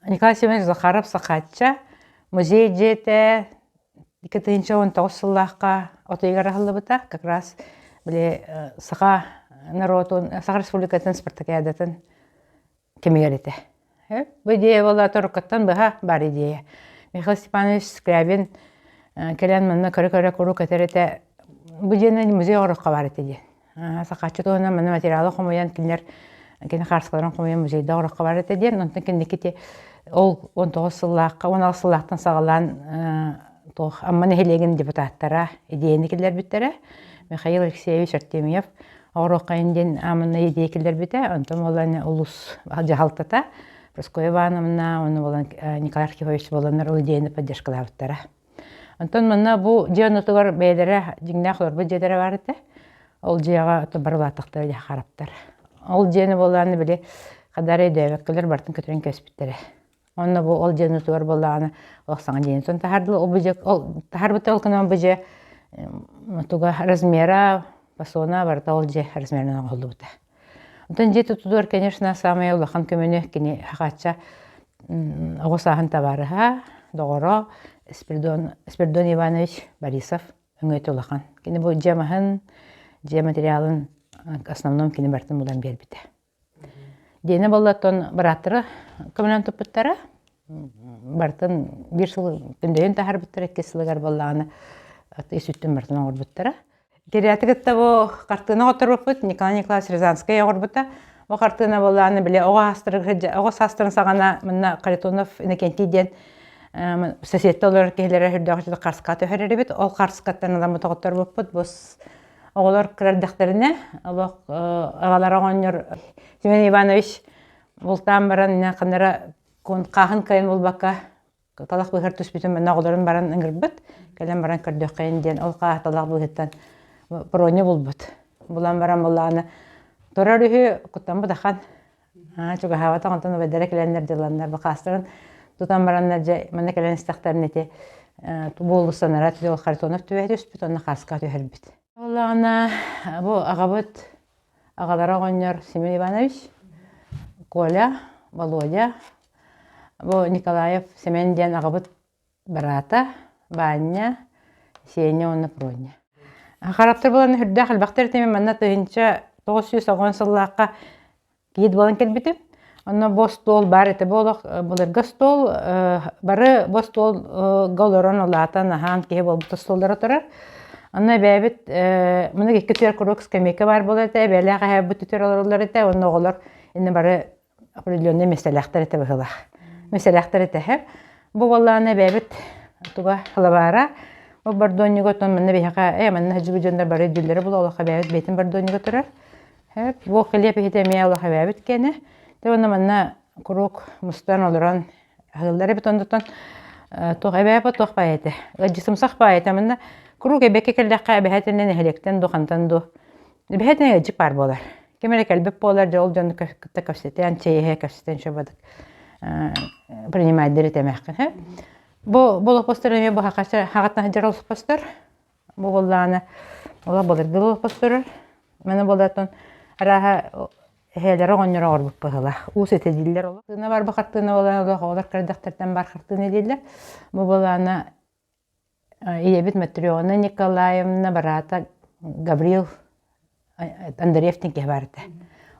Николай Семенович Захаров Сахаачча музей дьиэтэ 2019 сыллаахха от ыйыгар аһыллыбыта. Как раз били Саха норуотун, Саха Республикатын спартакиадатын кэмигэр этэ. Бу идея буолла торуккаттан быһа баар идея. Михаил Степанович Скрябин кэлэн манна көрө-көрө куруук этэр этэ бу дьиэни музей оҥоруохха баар этэ диэн. Сахааччы туһунан манна материалы хомуйан кинилэр кини хаарыскаларын хомуйан музейда оҥоруохха баар этэ диэн. Онтон кэнники ити ол 19 сыллаахха, 16 сыллаахтан саҕалаан туох Амма нэһилиэгин депутаттара идеяны киллэрбиттэрэ. Михаил Алексеевич Артемьев оҥоруоххайын диэн ааманна идея киллэрбитэ. Онтон буолан улус дьаһалтата Прасковья Ивановна уонна буолан Николай Архипович буоланнар ол идеяны поддержкалаабыттара. Онтон манна бу дьиэ оннутугар бэйэлэрэ дьиҥнээх олорбут дьиэлэрэ баар этэ. Ол дьиэҕэ бары улааттахтара дьэ хараптар. Ол дьиэни буоллааны били хадары өйдөөбөккөлөр барытын көтүрэн кэспиттэрэ. Онно бу ол дьиэни утугар буоллаҕына олох саҥа дьиэни тутан таһаардылар. Ол бу дьиэ ол таһаарбыттар ол гынан бу дьиэ туга размера, фасона барыта ол дьиэ размерынан оҥоһуллубута. Онтон дьиэ тутутугар, конечно, саамай улахан көмөнү кини Хахаачча оҕо сааһын табаарыһа, доҕоро Спиридон, Спиридон Иванович Борисов өҥөтө улахан. Кини бу дьиэ маһын, дьиэ материалын основном кини барытын булан биэрбитэ. Диэнэ буоллаттан бырааттара көмөлөөн туппуттара. Барытын биир сыл күндөйүн таһаарбыттара, иккис сылыгар буоллаҕына ис үттүн барытын оҥорбуттара. Кириэти кытта бу хартыына оҕотторбуппут Николай Николаевич Рязанскай оҕорбута. Бу хартыына буоллаҕына били оҕо оҕо саастарын саҕана манна Харитонов Иннокентий диэн соседта олорор киһилэрэ үрдээх харска түһэрэр эбит. Ол харскаттан ыламмыт оҕотторбуппут бу Оҕолор кыра эрдэхтэринэ олох аҕалара оҕонньор Семен Иванович бултаан баран ханнара хааһын кыайан булбакка талах быыһар түспүтүн манна оҕолорун баран ыҥырбыт. Кэлэн баран көрдөххөйүн диэн ол хааһы талах быыһыттан Проня булбут. Булан баран булааны турар үһү куттаммыт ахан чугаһаабатах онтон убайдара кэлэннэр дьыланнар бакаастарын тутан бараннар дьэ манна кэлэн истэхтэринэ ити буолуссанара ол Харитонов түбэһэ түспүт онно хааска түһэрбит. Буоллаҕына бу аҕабыт аҕалара оҕонньор Семен Иванович, Коля, Володя, бу Николаев Семен диэн аҕабыт быраата Баанньа, Сеня уонна Проня. Хараптар буолан үрдээх элбэхтэр этим манна 1990 сыллаахха киит буолан кэлбитим. Онно бу остуол баар этэ бу олох былыргы остуол бары бу остуолга олорон улаатан аһаан киһи буолбут остуоллара турар. Онно эбээбит муну икки түөр куруук скамейка баар буолар этэ эбээлээх эһээбит түтөр олороллор этэ онно оҕолор инне бары определенный миэстэлээхтэр этэ быһыылаах. Миэстэлээхтэр этэ. Бу буоллаҕына эбээбит туга халабаара бу бордуонньуга оттон манна биһиэхэ ээ манна сылдьыбыт дьоннор бары өйдүүллэрэ була олох эбээбит бэйэтин бордуонньуга турар. Бу килиэп иһитэ эмиэ олох эбээбит киэнэ. Тэ уонна манна куруук мустан олорон аһыыллар эбит оннуттан туох эбээ туох баай этэ. Ыалдьытымсах баай этэ манна куруук эбэккэ кэллэххэ эбэһээтинэн нэһилиэктэн ду хантан ду эбэһээтинэн ыалдьыт баар буолар. Ким эрэ кэлбит буолар, дьэ ол дьону кытта кэпсэтэн, чэй иһэ кэпсэтэн шабадык принимайдыр этэмэххин. Бу бу олоппостор эмиэ бу хаҕаттан сылдьар олоппостор. Бу буоллаҕына олох былыргы олоппосторор. Маны буоллааттан арааһа эһээлэрэ оҕонньоро оҥорбут быһыылаах. Уус этэ дииллэр олох. Хартыына бар бу хартыына буолан олох оҕолор кырдьахтартан бар хартыына дииллэр. Бу буоллаҕына Ийэбит Матрена Николаевна быраата Гаврил Андреев диэн киһи баар этэ.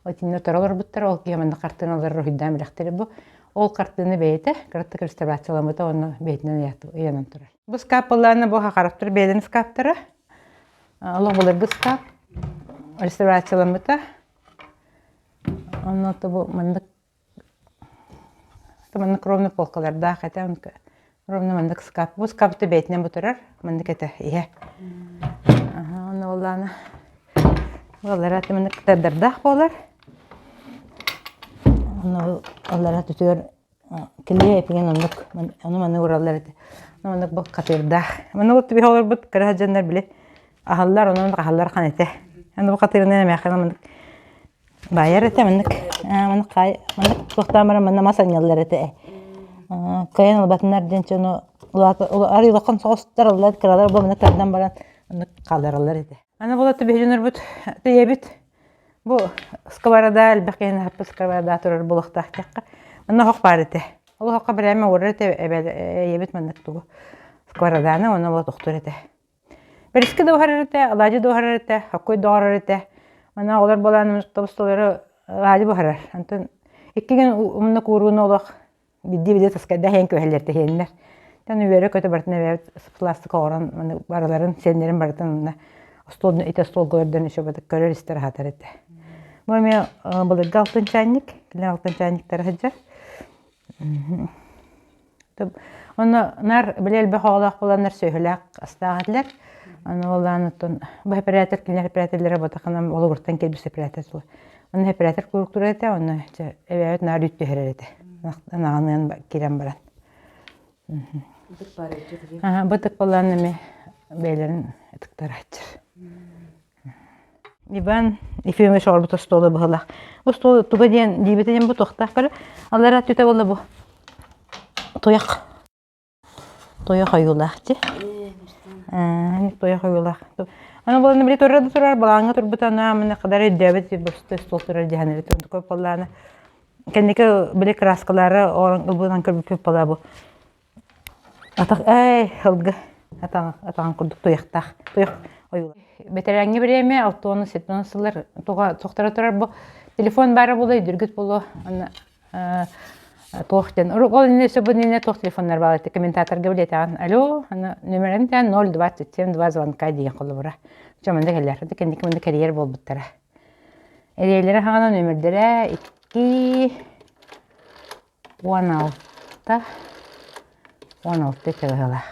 Итиннэ утары олорбуттар, ол киһи манна хартыыналары уруһуйдаан бэлэхтэрэ бу. Ол хартыына бэйэтэ кыратык реставрацияламмыта уонна бэйэтинэн ыйанан турар. Бу скап былаана бу хахараптар бэйэлэрин скаптара. Олох былыргы скап реставрацияламмыта. Онно бу маннык Маннык ровно полкалардаах этэ, ровно маннык скап. Бу скапты бэйэтинэн бутарар, маннык этэ иһэ. Онно буоллаҕына уоллара маннык тардардаах буолар. Онно уоллара түтүгэр килиэ эпигэн оннук ону маны уураллар этэ. Маннык бу хатыырдаах. Маннык вот биһи олорбут кыра дьоннор били аһаллар, онон аһаллар хан этэ. Аны бу хатыырынан эмээххин маннык Баайар этэ маннык маннык хаай маннык туохтаан баран манна мас анньаллар этэ кыайан ылбатыннар диэн дьону арый улахан соҕустар ыллар кыралар бу маннык тардан баран оннук хааллараллар этэ. Аны була түбэһиннэрбит ийэбит бу сковорода элбэх киһини аһаппыт сковорода турар буолуохтаах диэххэ. Манна оһох баар этэ. Олоххо бирээмэ уурар этэ эбэ ийэбит маннык тугу сковороданы уонна олох тохтуур этэ. Бэриски да уһарар этэ, алаадьы да уһарар этэ, хоккуй да оҥорор этэ. Манна оҕолор буолан тобус-толору алаадьы буһарар. Онтон икки күн умнук ууруну олох Бидди-бидди таскайда иһэн күһэллэр тэһиэннэр. Тэн үөрэ-көтө барытын эбээбит сып-сылаастык оҥорон маны барыларын сиэннэрин барытын онно остуол ити остуолга өрдөн еще көрөр-истэр аһатар этэ. Бу эмиэ былыргы алтын чайник, кини алтын чайниктара сылдьар. Онно наар били элбэх оҕолоох буоланнар сүөһүлээх астаах этилэр. Аны буоллаан оттон бу эпэрээтэр кинилэр эпэрээтэллэрэ ботаханан олугуртан кэлбит эпэрээтэр сула. Онно эпэрээтэр куруктуур этэ, онно чэ эбээбит наар үүт түһэрэр этэ. Анаҕыныан киирэн баран. Ытык баар эбит Аха, бу ытык буоллаан эми бэйэлэрин ытыктарааччыр. Иван Ефимович оҕорбут остуола быһылах. Бу остуол туга диэн диибитэ диэн бу туохтаах көрө. Аллара түтэ буолла бу. Туйах. Туйах ойуулаах дии. Туйах ойуулаах. Аны буолан били турар да турар балааҥҥа турбута ана мына кадар өйдөөбөт бу стол турар дьаһан эбит онтука буоллаана кэнники били краскалары ылбынан көрбүппүт буолаа бу Атах ээй ылгы атаҕын курдук туйахтаах туйах ойуулаах. Бэтэрээҥҥи бириэмэ 60 70 сыллар туга тохторо турар бу телефон баара буолуо өйдүүргүт буолуо аны туох диэн ол иннинэ өссө бу иннинэ туох телефоннар баалар комментаторга билиэтэҕин алло аны нүмерин тээн 027 2 звонка диэн холобура дьэ манна кэлэр кэнники манна кэрийэр буолбуттара эриэлэрэ хаҕана нүмердэрэ 2 16, 16 чыгыһыла.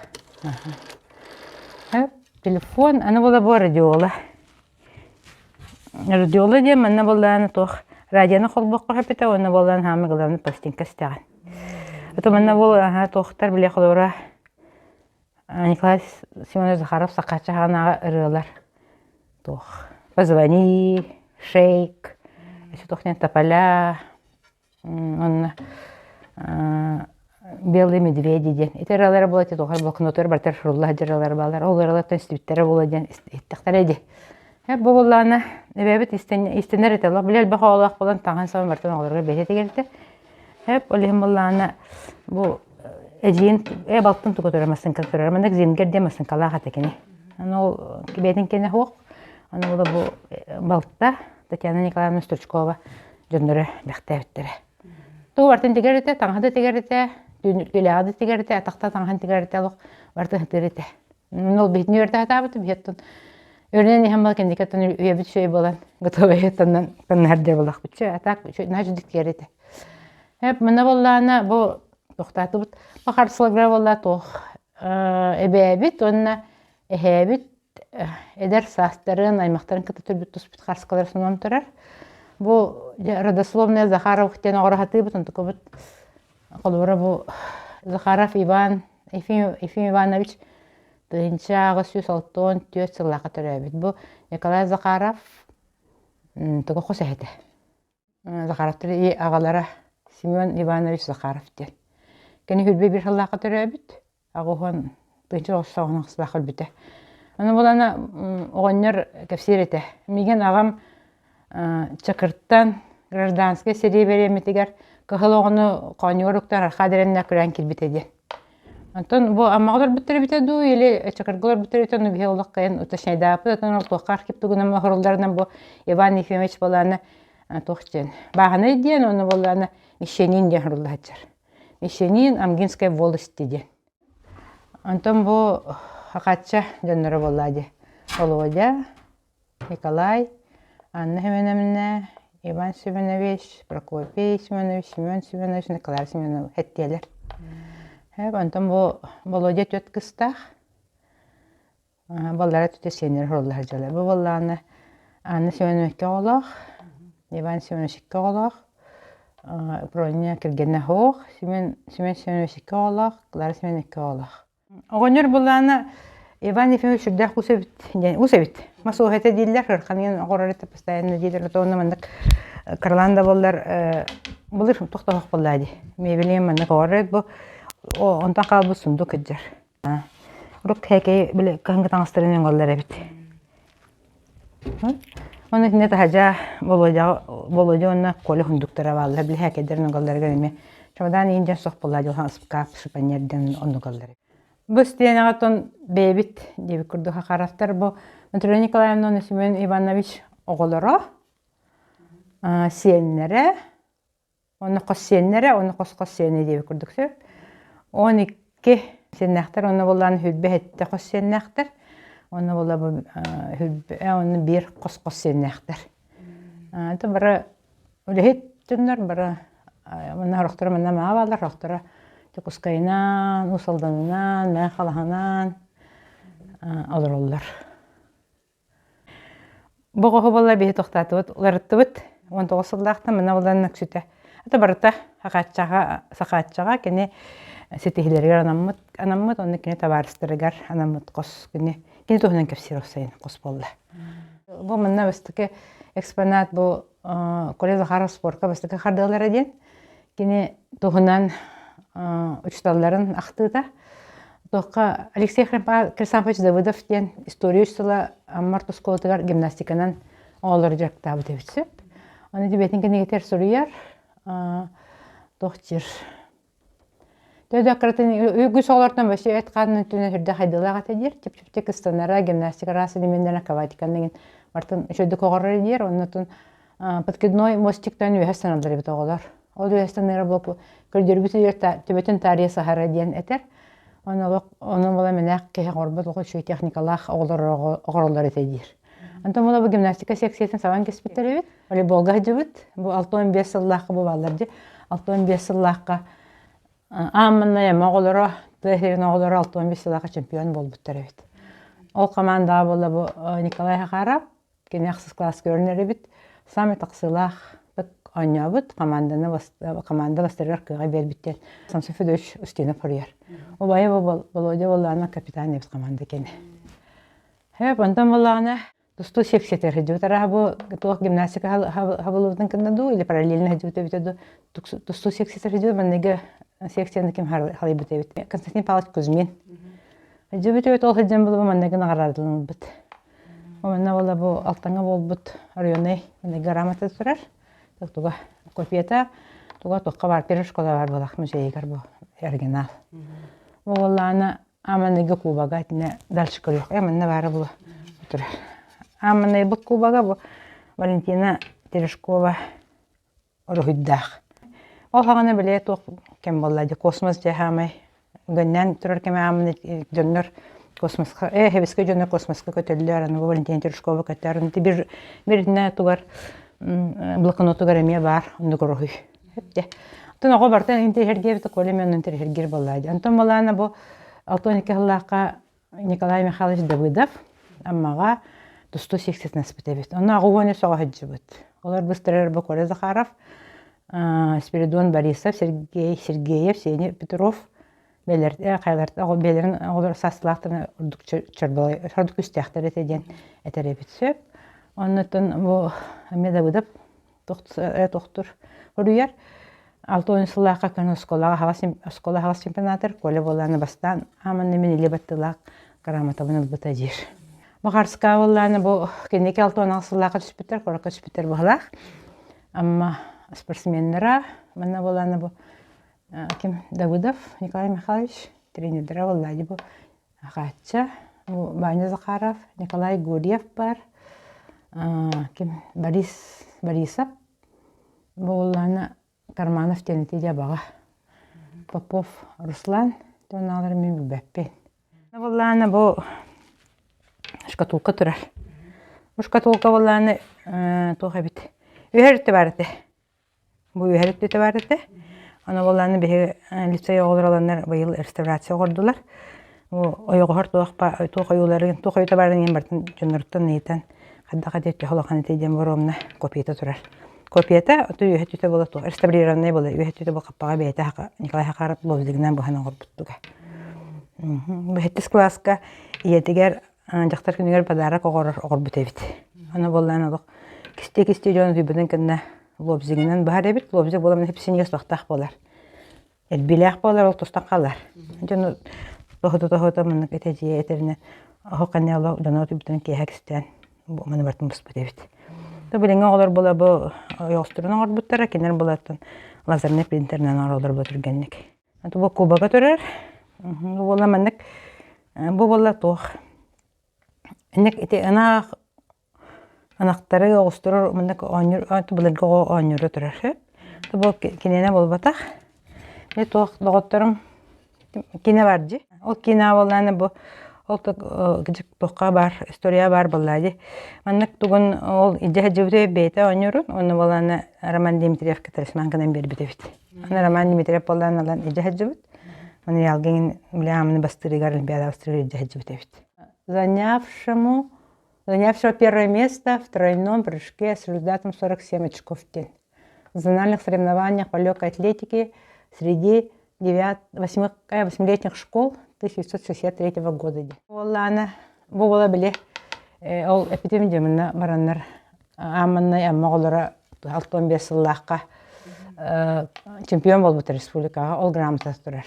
Телефон, аны буола бу радиола. Радиола диэн манна буоллаҕына туох радионы холбуохха сөп этэ уонна буоллаҕына хаама главный пластинка истэҕин. Это манна буол туохтар бile холобура Николай Семенович Захаров Сахааччы хаанааҕы ырыалар туох Позвони, Шейк, өссө туох диэн Тополя Онно «Белые медведи» диэн ити ырыалара буола ити туох эрэ блокнотугар барытыгар сурулла сылдьар ырыалар бааллар. Ол ырыалартан истибиттэрэ буолуо диэн иһиттэхтэрэ дии. Э, бу буоллаҕына эбээбит истэнэр этэ. Били элбэх оҕолоох буолан таҥаһын-сабын барытын оҕолоругар бэйэтэ тигэр этэ. Эп ол иһин буоллаҕына бу эдьиийин э балтын тугу турар массыыҥка турар. Маннык Зингер диэн массыыҥкалаах этэ кини. Аны ол бэйэтин кэннэ суох. Аны була бу балта Татьяна Николаевна Стручкова дьонноро бэхтээбиттэрэ. Тугу барытын тигэр этэ, таҥаһы да тигэр этэ, түүлээҕи да тигэр этэ, атахта таҥаһын тигэр этэ, олох барытын сытыыр этэ. Ол биһитини үөрэтэ сатаабыт, биһиэттэн өрүнэн иһэн бал кэнникэттэн үйэбит үчүгэй буолан готовый таннан таннаһар диэ буоллахпыт. А так наһаа үчүгэй тигэр этэ. Эп мына буоллаана бу тохтаатыбыт. Бу харсылгыра буолла туох эбээбит уонна эһээбит эдэр саастарын, аймахтарын кытта түрбүт туспут харскалар сонон турар. Бу родословная Захаров диэн оҕоро сатыыбыт, онтукабыт холобура бу Захаров Иван Ефим, Ефим Иванович 1864 сыллаахха төрөөбүт. Бу Николай Захаров туга хос эһэтэ. Захаровтар аҕалара Семен Иванович Захаров диэн. Кини хүрбэ биир сыллаахха төрөөбүт. Аҕыһын тыынча оҕус сылаах өлбүтэ. Ону булана оҕонньор кэпсиир этэ. Миигин аҕам Чакыртан гражданскай сэрии бириэмэтигэр кыһыл оҕону хоонньугар уктан архаа дэриэбинэ күрээн киирбитэ диэн. Онтон бу Аммаҕа олорбуттар эбитэ дуу или Чакырга олорбуттар эбитэ ону биһи олох кыайан уточняйдаабыт. Оттон ол туохха архив тугунан оһорулларынан бу Иван Ефимович буолаана туох диэн бааһынай диэн уонна буоллаана Мещанин диэн сурулла сылдьар. Мещанин Амгинской волости диэн. Онтон бу Хакачча дьонноро буоллаа дии. Володя, Николай, Анна Семеновна, Иван Семенович, Прокопий Семенович, Семен Семенович, Николай Семенович эттиэлэр. Онтон бу Володя түөрт кыстаах. Баллара түтэ сиэннэр хоролло сылдьаллар. Бу буоллаҕына Анна Семеновна икки оҕолоох, Иван Семенович икки оҕолоох, Проня кэргэнэ суох, Семен Семен Семенович икки оҕолоох, Клара Семеновна икки оҕолоох. Оҕонньор буоллаҕына Иван Ефимович сүрдээх уус эбит диэн уус эбит. Мас ууһа этэ дииллэр, ыараханын оҕорор этэ постоянно дииллэр. Уонна маннык кыралаан да буоллар былыр тохтоһох буоллаа дии. Мебелин маннык оҕорор эбит бу. Онтон хаалбыт сундук кырдьар. Урут кээкэй били кыһыҥҥы таҥастарын оҥороллор эбит. Ону итиннэ таһырдьа Володяҕа Володя уонна Коля сундуктара бааллар. Били һээкэйдэрин оҥороллоругар эмиэ Чемодан иин дьон суох буолла дьулхан ыскаап шифоньер диэн оннук ыллар. Бу истиэнэҕэ тон бэйэбит диэбит курдук Хахаровтар бу Матрена Николаевна уонна Семен Иванович оҕолоро, сиэннэрэ, Онно хос сиэннэрэ, онно хос-хос сиэнэ диэбит курдук сөп. 12 сиэннээхтэр, онно буоллаан хүрбэ сэттэ хос сиэннээхтэр. Онно буолла бу хүрбэ, онно биир хос-хос сиэннээхтэр. Это бары үлэһит дьоннор бары манна сорохторо манна маа бааллар, сорохторо Дьокуускайынан, Уус Алданынан, Мэҥэ Халаһынан олороллор. Бу оҕо буолла биһи тохтоотубут, уларыттыбыт. 19 сыллаахтан мына булан өксүтэ. Ата барыта Сахааччаҕа, Сахааччаҕа кини ситиһилэригэр анаммыт, анаммыт, онно кини табаарыстарыгар анаммыт хос кини кини туһунан кэпсиир сайын хос буолла. Бу манна бастакы экспонат бу Коля Захаров спорка бастакы хардыылара диэн Кини туһунан учууталларын ахтыыта. Туохха Алексей Хрисанфович Давыдов диэн история учуутала Аммар оскуолатыгар гимнастиканан оҕолору дьарыктаабыт эбит сөп. Аны бэйэтин кинигэтигэр суруйар туох диир Төдө кыратын үгүс оҕолортон вообще эт хаанын өттүнэн сүрдээх хайдыылаах этэ диир. Чип-чиптик ыстанара, гимнастика араас элеменнэрин акробатиканы деген бартын үчүгэйдик оҕорор диир. Оннотун подкидной мостиктан үөһэ ыстаналлар эбит оҕолор. Ол үөһэ ыстаныыра буолуп көрдөрбүт үөр төбөтүн таарыйа саһара диэн этэр. Ону олох ону була мэнээх киһи оҥорбут олох үчүгэй техникалаах оҕолор оҕороллор этэ диир. Онтон була бу гимнастика секциятын сабан кэспиттэр эбит. Волейболга сылдьыбыт. Бу 65 сыллаахха бу бааллар дии. 65 сыллаахха аамманнай эма оҕолоро, тыа сирин оҕолоро 65 сыллаахха чемпион буолбуттар эбит. Ол командаҕа буолла бу Николай Хахаров, Кини ахсыс кылааска үөрэнэр эбит. Саамай тахсыылаахтык оонньообут, команданы команда бастарыгар кыаҕы биэрбит диэн Самсон Федорович Устинов суруйар. Убайа Володя буоллаҕына капитан эбит команда кини. Хэп, онтон буоллаҕына тустуу секциятыгар сылдьыбыт. Арааһа бу туох гимнастика хабыллыбытын кынна дуу или параллельно сылдьыбыт эбитэ дуу тустуу секциятыгар сылдьыбыт. Манныгы секцияны ким халыйбыт эбит. Константин Павлович Кузьмин. Сылдьыбыт эбит, ол сылдьан булуба манныгы наҕараадаланылбыт. Манна буолла бу Алтаҥҥа буолбут районнай грамота турар. Туга копията туга туохха баар первая школа баар буолах музейыгар бу оригинал. Бу буоллаҕына Аманыйга кубога итинэ дальше көрүөх. Манна баара бу турар. Аманыйбыт кубога бу Валентина Терешкова уруһуйдаах. Ол саҕана били туох кэм буолла дии космос дьэ саамай үгэннээн турар кэмэ ааммын дьоннор космоска хэбискэ дьоннор космоска көтөллөр аны Валентина Терешкова көтөр аны бир биринэ тугар блокнотугар эмиэ баар оннук уруһуй дьэ Оттон оҕо барыта интэриэһиргиэбит Коля эмиэ онно интэриэһиргиир буоллаа дии. Онтон буолаана бу 62 сыллаахха Николай Михайлович Давыдов Аммаҕа тустуу секциятын аспыт эбит. Онно 83 оҕо сылдьыбыт. Олор быстарар бу Коля Захаров, Спиридон Борисов, Сергей Сергеев, Сеня Петров бэлэр хайалар бэлэрин оҕолор саастылаахтарын ордук чорболой ордук күүстээхтэр этэ диэн этэр эбит сөп. Оннуттан бу эмиэ Давыдов тохтур хоруйар. 60 сыллаахха күн оскуолаҕа аһаҕас оскуола аһаҕас чемпионатар Коля буолааны бастаан ааманны мин илии баттыылаах грамотабын ылбыта диир. Бахарскаа буоллааны бу кэнники 66 сыллаахха түспүттэр, куоракка түспүттэр быһалаах. Амма спортсменнара манна буолааны бу ким Давыдов Николай Михайлович тренердара буоллаа бу Хаачча, бу Ваня Захаров, Николай Гурьев бар, ким Борис Борисов, буоллаана Карманов диэн ити дьабаҕа Попов Руслан туонаалары мин билбэппин. Буоллаана бу шкатулка турар. Бу шкатулка буоллаана туох эбит. Үһэр өттө бар этэ. Бу үөһэр өттүтэ баар этэ. Аны буоллааны биһиги лицей оҕолоро ыланнар быйыл реставрация оҥордулар. Бу ойоҕоһор туох туох ойууларын, туох ойуута баарын иһин барытын дьонноруттан ыйытан хайдах этэ төһө улахан этэй диэн боруомна копията турар. Копията ото үөһэ өттүтэ буола туох реставрированнай буола үөһэ өттүтэ бу хаппаҕа бэйэтэ Николай Хахаров лобзигынан быһан оҥорбуттуга. Бу сэттис кылааска ийэтигэр дьахтар күнүгэр подарок оҕорор оҕорбут эбит. Аны буоллаан олох кистии-кистии дьон утуйбутун кэннэ лобзигынан баһар эбит. Лобзик буолан хипсинигэ суохтаах буолар. Эрбиилээх буолар, ол тустан хаалар. Дьону тоһута-тоһута маннык этэ-дьиэ этэринэн оһох кэннэ олох дьоно утуйбутун киэһэ кистээн маны барытын буспут эбит. Билиҥҥи оҕолор була бу ойоҕосторун оҥорбуттара, кинилэр булаттан лазернай принтеринэн оҥороллор бу түргэнник. Бу кубога турар. Бу буолла маннык бу буолла туох инник ити ынаах ынахтары оҕустарар маннык оонньуур былыргы оҕо оонньуура турар сөп. Бу киниэнэ буолбатах. Мин туох доҕотторум Киинэ баар дии. Ол киинэ буоллаҕына бу ол туохха баар история баар буоллаа дии. Маннык тугун ол илдьэ сылдьыбыта бэйэтэ оонньуурун уонна буоллаҕына Роман Дмитриевка талисман гынан биэрбит эбит. Аны Роман Дмитриев буоллаҕына ылан илдьэ сылдьыбыт. Аны Ялгин били ааманы бастыырыгар Олимпиада бастыырыгар илдьэ сылдьыбыт эбит. Занявшему занявшего первое место в тройном прыжке с результатом 47 очков диэн. В зональных соревнованиях по легкой атлетике среди восьмилетних школ 1963 года диэн. Уоллаана бу буола били ол эпитим дьымына бараннар ааманнай Амма оҕолоро 65 сыллаахха чемпион буолбут республикаҕа ол грамота турар.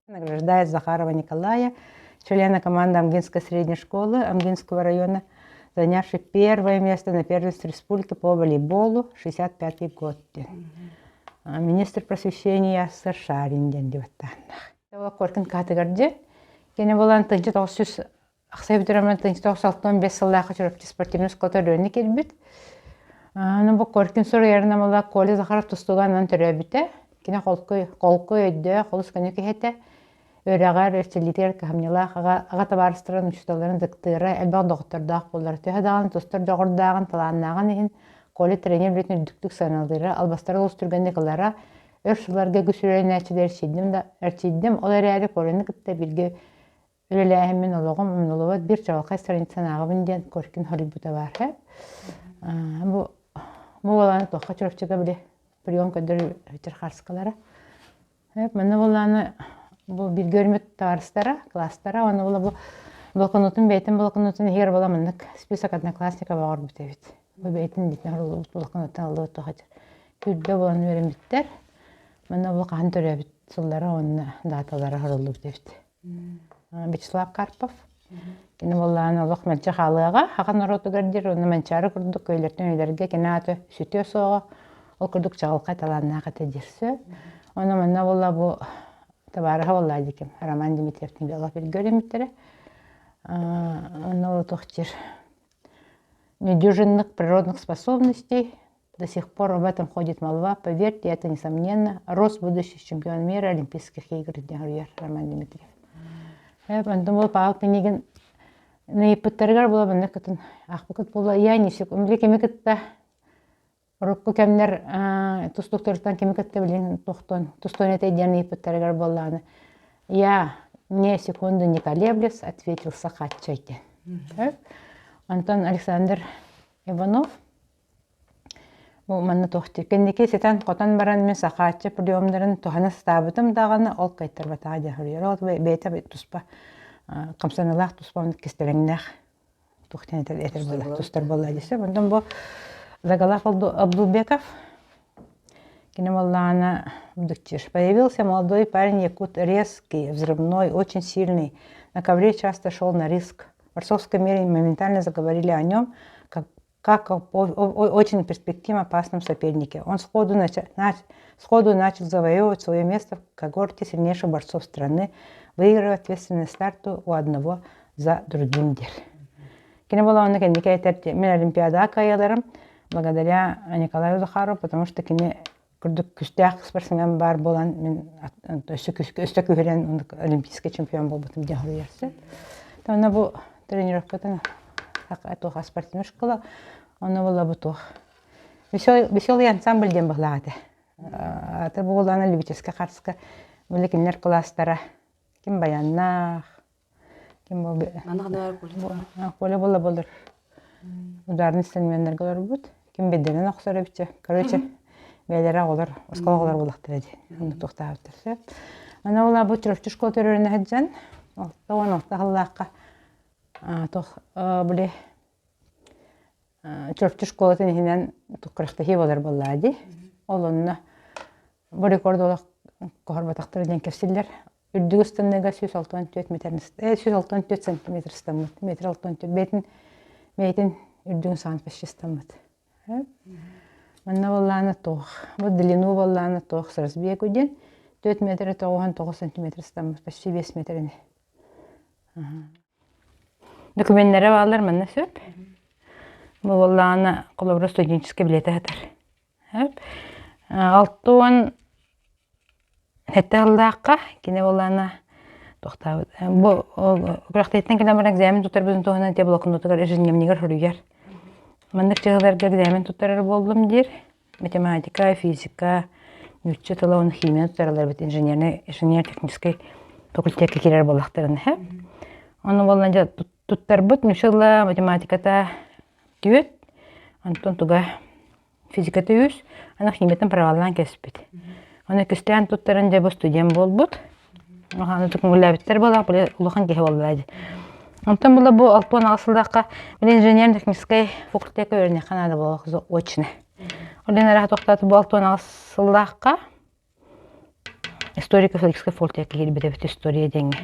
Награждает Захарова Николая, члена команды Амгинской средней школы Амгинского района, занявший первое место на первенстве республики по волейболу 65 год. Министр просвещения СССР Шарин диэн диэбэттааннах. Коркин каатыгар дьэ кини буолан тыынча 900 Ахсай бүтэрэммин 1965 сыллаахха Чурапчы спортивнай оскуолата өрөөнү киирбит. Аны бу Коркин суруйарынан буолла Коля Захаров тустууга ананан төрөөбүтэ. Кини холку, холку өйдөөх, олус көнө киһи этэ. Үөрэҕэр, эрчиллиитигэр кыһамньылаах, аҕа, аҕа табаарыстарын, учууталларын ытыктыыра, элбэх доҕоттордоох буолара. Төһө даҕаны тустар дьоҕурдааҕын, талааннааҕын иһин Коля тренер үлэтин үрдүктүк сыаналыыра, албастары олус түргэнник ылара. Өр сылларга үгүс үөрэнээччилэри эрчийдим да эрчийдим, ол эрээри Коляны кытта бииргэ Үлэлээһиммин олоҕум умнуллубат биир чаҕылхай страницаны ааҕабын диэн Коркин хоруйбута баар һэ. Бу бу буолааны туохха Чурапчыга били прием көрдөр Черхарскалара. Манна буолааны бу бииргэ өрмүт табаарыстара, класстара, уонна була бу блокнотун бэйэтин блокнотун иһигэр була маннык список одноклассников оҕорбут эбит. Бу бэйэтин дитин оруллубут блокноттан ыллыбыт туох Күрбэ буолан үөрэммиттэр. Манна бу хаһан төрөөбүт сыллара уонна даталара оруллубут эбит. Вячеслав Карпов. Кини буоллаҕына олох мэлдьи хаалыаҕа, аҕа норуотугар диир уонна Манчаары курдук өйлөртөн өйлөргө кини аата сүтүө суоҕа, ол курдук чаҕылхай талааннаах этэ диир сөп. Онно манна буолла бу табаарыһа буолла диким Роман Дмитриевтин олох бииргэ үөрэммиттэрэ. Онно туох диир недюжинных природных способностей До сих пор об этом ходит молва, поверьте, это несомненно, рост будущий чемпион мира Олимпийских игр диэн суруйар Роман Дмитриев. Онтон бұл Павел Пинигин ыйыппыттарыгар була манна кытын аахпыкыт буолла я не били кими кытта урукку кэмнэр тустуктарыттан кими кытта билин тохтон тустуон этэй диэн ыйыппыттарыгар буоллаҕына я не секунду не колеблясь ответил Сахатчай диэн. Онтон Александр Иванов Бу манна туох диир кэнники ситэн-хотон баран мин Сахааччы приемнарын туһана сатаабытым даҕаны ол кыайтарбатаҕа диэн суруйар. Ол бэйэтэ туспа хамсаныылаах туспа кистэлэҥнээх туох диэн этэр этэр буолла тустар буолла дии сөп. Онтон бу Загалав Абдулбеков кини буоллаҕына Появился молодой парень якут резкий, взрывной, очень сильный. На ковре часто шел на риск. В борцовском мире моментально заговорили о нем, как как о очень перспективном опасном сопернике. Он сходу, начал, сходу начал завоевывать свое место в когорте сильнейших борцов страны, выигрывая ответственные старты у одного за другим диир. Кини буолаҕына кэнники этэр мин Олимпиадаҕа кыайаларым благодаря Николаю Захарову, потому что кини курдук күүстээх спортсмен баар буолан мин өссө өссө күүһүрэн олимпийский чемпион буолбутум диэн суруйар сөп. Онно бу тренировкатын туох спортивная школа, онно буолла бу туох веселый ансамбль диэн быһылаах этэ. Аты буолана любительскай харска били кинилэр класстара ким баяннаах, Ким Коля буолла буоллар ударный инструменнарга олорбут. Ким бэдэрин охсор эбитчэ. Короче, бэйэлэрэ оҕолор, оскуола оҕолор буоллахтара дии. Оннук туохтаабыттар сөп. Аны ол бу Чурапчы школа төрөрүнэ сылдьан, 66 сыллаахха туох били Чурапчы школатын иһинэн күрэхтэһии буолар буоллаа дии. Ол онно бу рекорд олох коһорботохтор диэн кэпсииллэр. Үрдүк ыстаныыга 164 метр, 164 сантиметр ыстаммыт. Метр 64 бэйэтин бэйэтин үрдүгүн саҕан почти ыстаммыт. Манна буоллаҕына туох, бу длину буоллаҕына туох с разбегу диэн 4 метр 99 сантиметр ыстаммыт, почти 5 метр ини. Докуменнара бааллар манна сөп. Бу буоллаҕына холобура студенческай билиэтэ сытар. Сөп. 60 Сэттэ сыллаахха кини буоллаҕына туохтаабыт бу күрэхтэһииттэн кэлэн баран экзамен туттарбытын туһунан ити блокнотугар ежедневнигэр суруйар. Маннык дьыалаларга экзамен туттарар буоллум диир. Математика, физика, нуучча тыла уонна химия туттараллар эбит инженернэй инженер-техническэй факультекка киирэр буоллахтарына иһэ. Ону буоллаҕына дьэ туттарбыт нуучча тыла, математиката түөрт, онтон туга физиката үс, аны химиятын проваллаан кэспит. Аны кистээн туттаран дьэ бу студент буолбут. Аны көҥүллээбиттэр буоллах, били улахан киһи буолла дии. Онтон була бу 68 сыллаахха били инженерно-техническэй факультекка үөрэниэххэ наада буолла очно. Ол иһин араха тохтоото бу 68 сыллаахха Историко-филологическай факультекка киирбит эбит история диэҥҥэ.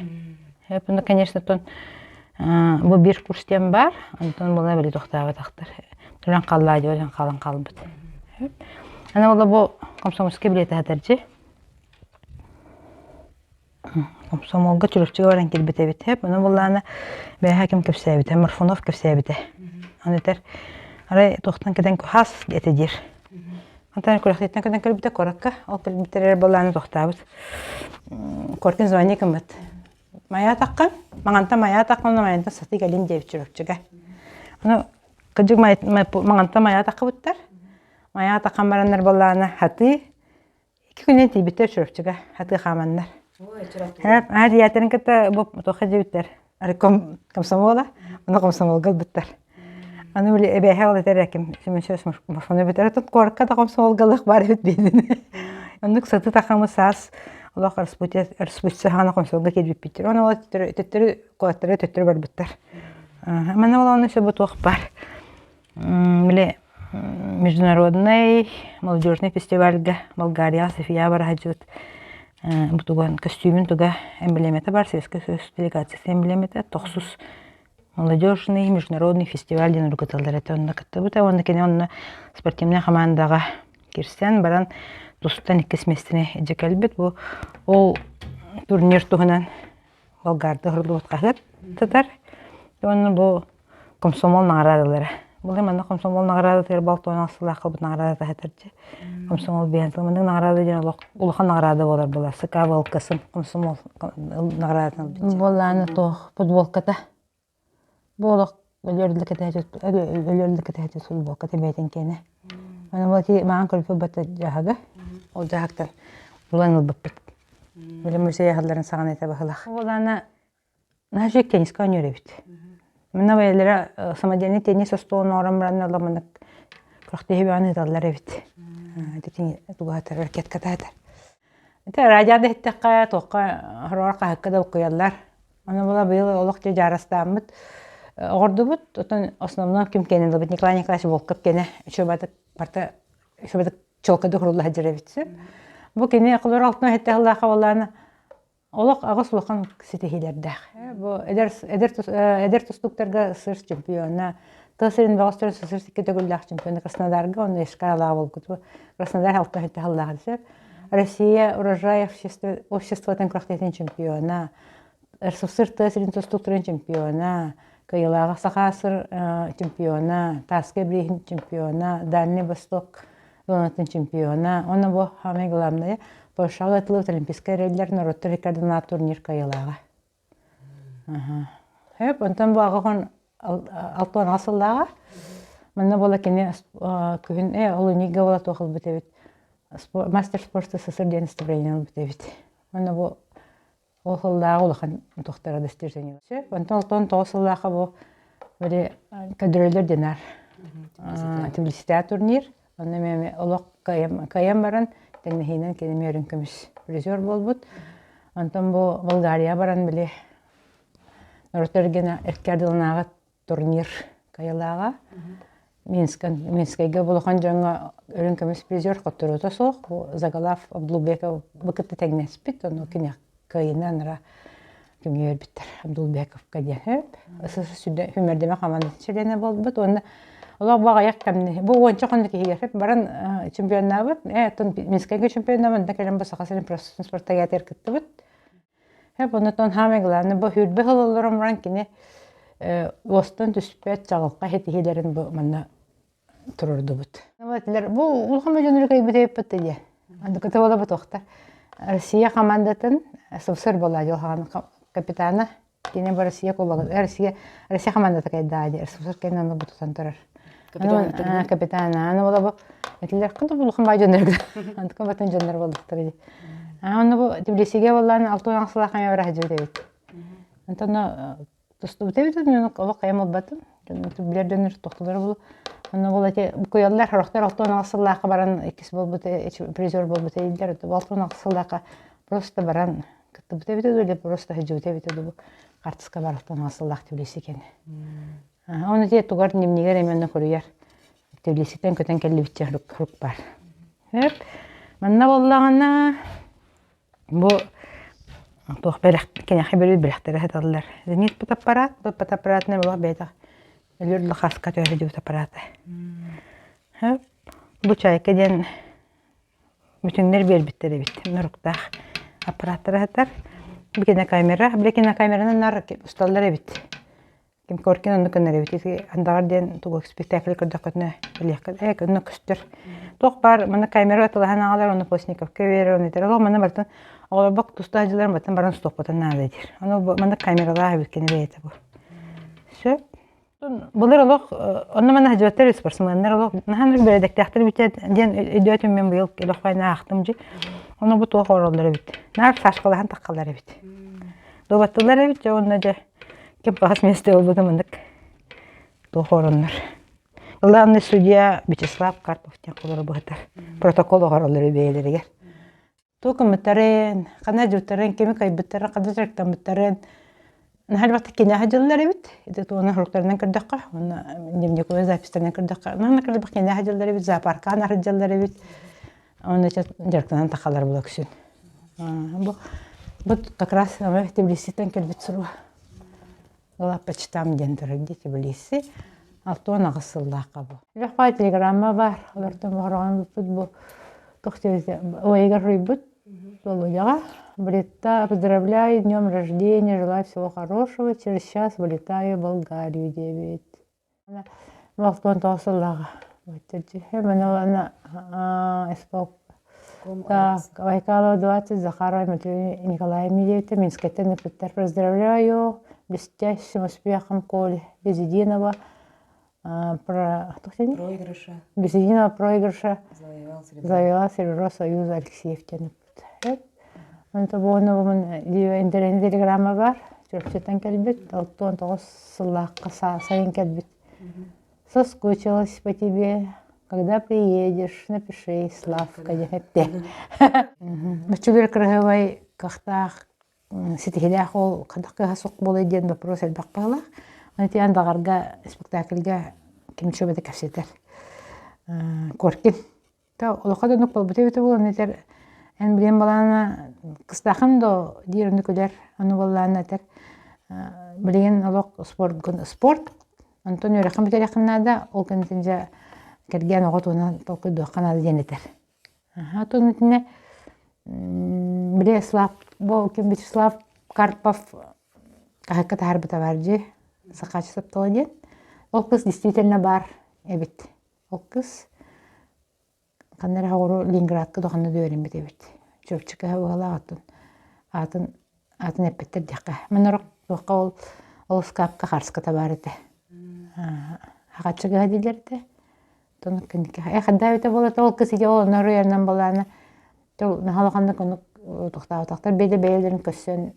Эп, конечно, тон бу биир курс диэн баар, онтон була били тохтооботохтор. Туран халлаа диэн халан хаалбыт. Аны була бу комсомольскай билиэтэ сатарчы. Комсомолга Чурапчыга баран кэлбит эбит. Ону буллаана бэйэһэ ким кэпсээбитэ, Морфунов кэпсээбитэ. Аны этэр, арай туохтан кэтэн хас этэ диир. Онтон күрэхтиттэн кэтэн кэлбитэ куоракка. Ол кэлбиттэр былааны тохтообут. Куоркин звоние гыммыт. Майаатахха, маҥантан майаатахха, онно майантан сатыы кэлин диэбит Чурапчыга. Ону кырдьык маҥантан майаатаххыбыттар. Майаатаххан бараннар былаана хатыы Икки күнүнэн тиийбиттэр Чурапчыга, хатыы хааманнар. Аа тиийээттэрин кытта бу туохха диэбиттэр, райком комсомола, ону комсомолга ылбыттар. Аны били эбээһэ ол этэр ким Семен Морфону бүтэр тут куоракка да комсомолга ылыах баар эбит диэтин. Оннук саты тахамы саас олох распутица хаана комсомолга киирбиппиттэр. Оны ол төттөрү куораттары төттөрү барбыттар. Манна ол оны сөбө туох бар. Били международный молодежный фестивальга Болгарияҕа София бара сылдьыбыт бу туган көстүүмүн туга эмблемата бар Советскай Союз делегациясы эмблемата тохсус молодежный международный фестиваль диэн урукуталлар этэ онно кыттыбыта уонна кини онно спортивнай хамаандаҕа кирсэн баран тустан иккис миэстэни илдьэ кэлбит бу ол турнир туһунан Болгарды уһурлубут хаһыат сытар. Уонна бу комсомол наҕараадалара. Былыр манна комсомол наҕараадатыгар балтуон сыллаах кылбыт наҕараадата сытар дьэ. Комсомол биэн сыл маннык наҕараада диэн олох улахан наҕараада буолар буолар. СК ВЛК-сын комсомол наҕараадатын ылбыт. Буоллааны туох футболката. Бу олох өлөр да өлөр да кэтэһэ футболката бэйэтин киэнэ. Аны бу ити маҕан көрбүт бата дьаһага. Ол дьаһактан булан ылбыппыт. Били музей аһылларын саҕана этэ баһылах. Ол ана наһаа үчүгэй теннискэ оонньуур эбит. Манна бэйэлэрэ самодельный теннис остуолун оҥорон баран ыла күрэхтэһии бөҕөнү ыыталлар эбит. Ити тугаатар, ракеткатаатар. Ити радиода иһиттэххэ, туохха хороҕор хаһыкка да буккуйаллар. Аны була быйыл олох дьэ дьаарастааммыт оҕордубут. Оттон основном ким кэнин ылбыт Николай Николаевич Волков кэнэ үчүгэйдик барта үчүгэйдик чуолкайдык уһулла сылдьар эбит сөп. Бу кини холор алтын иһитте сыллаахха буоллаҕына олох аҕыс улахан ситиһиилэрдээх. Бу эдэр эдэр эдэр тустууктарга СССР чемпиона, тыа сирин бөҕөстөрө СССР икки төгүллээх чемпиона Краснодарга уонна Ишкар-Алаа буолбут. Краснодар алта иһитте сыллаах сөп. Россия урожай обществотын күрэхтэһиитин чемпиона, РСФСР тыа сирин тустууктарын чемпиона, кыайыылааҕа Саха ССР чемпиона, Тарскай бирииһин чемпиона, Дальний Восток зонатын чемпиона. Уонна бу самое главное, Польшаҕа ыытыллыбыт Олимпийскай эрэллэр норуоттар рекорднаах турнир кыайыылааҕа. Сөп, онтон бу аҕа 68 сыллааҕа. Манна буола кини күһүн олунньуга буола туох ылбыт эбит мастер спорта СССР диэн настроение ылбыт эбит. Уонна бу ол сыллааҕы улахан туохтара достижение. Сөп, онтон онтон тоҕус сыллаахха бу били кадрөлөр динар Тбилиситээ турнир. Онно эмиэ олох кыайан баран тэҥнэһиинэн кини эмиэ үрүҥ көмүс призер буолбут. Онтон бу Болгария баран били норуоттар эркээдылынааҕы турнир кыайыылааҕа. Минскэйгэ улахан дьоҥҥо үрүҥ көмүс призер хотторуута суох. Бу Загалав Абдулбеков бу кытта тэҥнэспит, ону кини кыайыынан ара кимҥэ биэрбиттэр Абдулбековка диэн. СССР сүрдэмэ хамаандатын чилиэнэ буолбут уонна Олох бу аҕыйах кэмни бу уонча хонук иһигэр баран чемпионнаабыт. Э оттон Минскэйгэ чемпионнаабыт, онно кэлэн бу Саха сирин спартакиатыгар кыттыбыт. Э оннуттан хаамай главное бу хүрбэ сыл олорон баран кини уостан түспэт чаҕылхай ситиһиилэрин бу манна туруордубут. Бу улахан дьоннору кыайбыт эбиппит диye. Андыкыта буола ботуохтар. Россия командатын СССР буолла дьыл капитана кини бу Россия кубогын Россия Россия командата кайдаа диye СССР кэннэ ону бутутан турар. Капитан Капитан аны буола бу этилер кынты улахан бай дьоннор андыка батын дьоннор болдуктар ди. Аны бу Тбилисиге боллаан алтын сылаах эме бара хажыбыт эбит. Онтон Тустубут эбит мен олох хайам ылбатым. Билэр дьоннор тохтулар бу. Онно була те куйаллар хорохтор 68 сыллаахха баран иккис буолбут призер буолбут дииллэр. 68 сыллаахха просто баран кыттыбыт эбит или просто сылдьыбыт эбит бу хартыска бар 68 сыллаах Тбилиси кэнэ. Оны те тугар дневнигэр эмиэ хоруйар. Тбилиситтэн көтөн кэллибитчэ рук бар. Манна буоллаҕына Бу туох бэлэх киниэхэ бэрил бэлэхтэрэ сыталлар. Зенит фотоаппарат, бу фотоаппаратынан олох бэйэтэх өлөр лохаска түһэ сылдьыбыт аппарата. Бу чайка диэн бүтүннэр биэрбиттэр эбит. Норуктаах аппараттара сытар. Бу кинокамера, били кинокамеранан наар усталлар эбит. Ким Коркин оннук гынар эбит. Ити андаҕар диэн тугу спектакль көрдөххүтүнэ билиэххит. Ээ, онно көстөр. Туох баар манна камера атылаһан аҕалар, ону Постниковка биэрэр, ону этэр. Олох манна барытын оҕолорбок тустаах дьылларын барытын баран устуохпутун наада диир. Ону бу манна камералаах эбит кини бэйэтэ бу. Сөп. Былыр олох онно манна сылдьыбаттар спортсменнар олох наһаа бэрэдэктээхтэр эбит диэн өйдөөтүм мен быйыл олох файна аахтым дьи. Ону бу туох оҥороллор эбит. Наар сашкалаһан таххалар эбит. Дуобаттылар эбит дьэ уонна дьэ Ким хаһыс миэстэ ылбыта маннык туох ороннор. Главный судья Вячеслав Карпов диэн холоро быһытар. Протокол оҥороллор бэйэлэригэр. Туох гыммыттарын, ханна дьуттарын, кими кайбыттарын, ханна дьарыктаммыттарын наһаа киниэхэ дьыллар эбит. Ити туона суруктарынан көрдөххө, уонна дневниковой записьтарынан көрдөххө, наһаа кырдыбах киниэхэ дьыллар эбит, зоопаркаан арыдьаллар эбит. Уонна дьарыктанан тахалар була үксүн. Бу, бу как раз Тбилиситтэн кэлбит суруга. Лаппачтам диэн турар дии Тбилиси. 68 сыллаахха бу. Элбэх телеграмма бар. Олортон бохороҕон буппут бу туох ойыгар руйбут Володяҕа. Вылета, поздравляю, днем рождения, желаю всего хорошего. Через час вылетаю в Болгарию диэбит. 69 сыллааҕа Байкалова 20 Захарова Дмитрий Николаев Милевич Минскэттэн ыппыттар поздравляю блестящим успехом Коль без единого про проигрыша без единого проигрыша завоевал серебро Союза Алексеев диэн ыппыт Онто буонубун интэриэһинэй телеграмма бар Чурапчыттан кэлбит 69 сыллаахха сайын кэлбит Соскучилась по тебе когда приедешь напиши Славка диэн эттэ Оччолор кыраһыабай кыахтаах ситиһилээх ол хайдах кыаһа суох буолуой диэн вопрос элбэх баҕалаах. Оны тиийэн баҕарга спектакльга ким чүөбэтэ кэпсэтэр Коркин Та олоххо да оннук буолбута эбитэ буолан этэр эн билиэн балаана кыстаахын до диир оннук күлэр ону буоллаана этэр билигин олох спорт спорт онтон үөрэххин бүтэриэххин наада ол кэнниттэн дьэ кэргэн оҕо туһунан толкуйдуохха наада диэн этэр Оттон итиннэ били Слав бу ким Вячеслав Карпов хаһыакка таһаарбыта баар дии Сахааччы таптала диэн ол кыз действительно баар эбит Ол кыс ханна эрэ оҕуру Ленинградка да ханна да үөрэммит эбит. Чурапчыга быһалаах атын аатын аатын эппэттэр диэххэ. Мин орох туохха ол ол ыскаапка харската баар этэ. Хахаччыга дииллэр этэ. Тон кэнники э ханна эбитэ буолла ол кыс ити ол онно уруйарынан балаана тол наһаа улаханнык оннук тохтооботохтор бэйэ бэйэлэрин көрсөн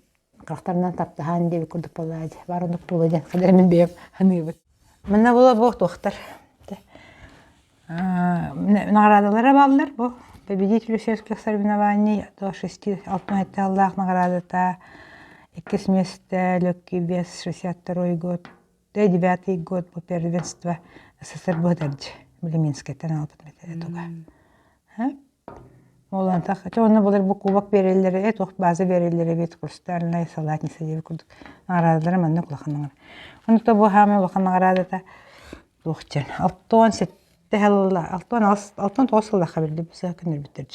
харахтарынан таптаһаан диэбит курдук буоллаа дии. Баар оннук буолуо диэн ханна эрэ мин бэйэм саныыбын. Манна була бу туохтар наҕараадалара бааллар бу победителю сельских соревнований до шести алтан аллаах наҕараадата иккис миэстэ легкий вес 62 год девятый год по первенство СССР быһытардьы Билиминскэттэн албыт туга Ол антах чэ онно былыр бу кубок биэрэллэрэ, туох база биэрэллэрэ эбит хрустальная салатница диэбит курдук наҕараадалара маннык улахан наҕараада. Онто бу хаамай улахан наҕараадата Туох диэн 67 69 сыллаахха биллибит сыа көннөрбүттэр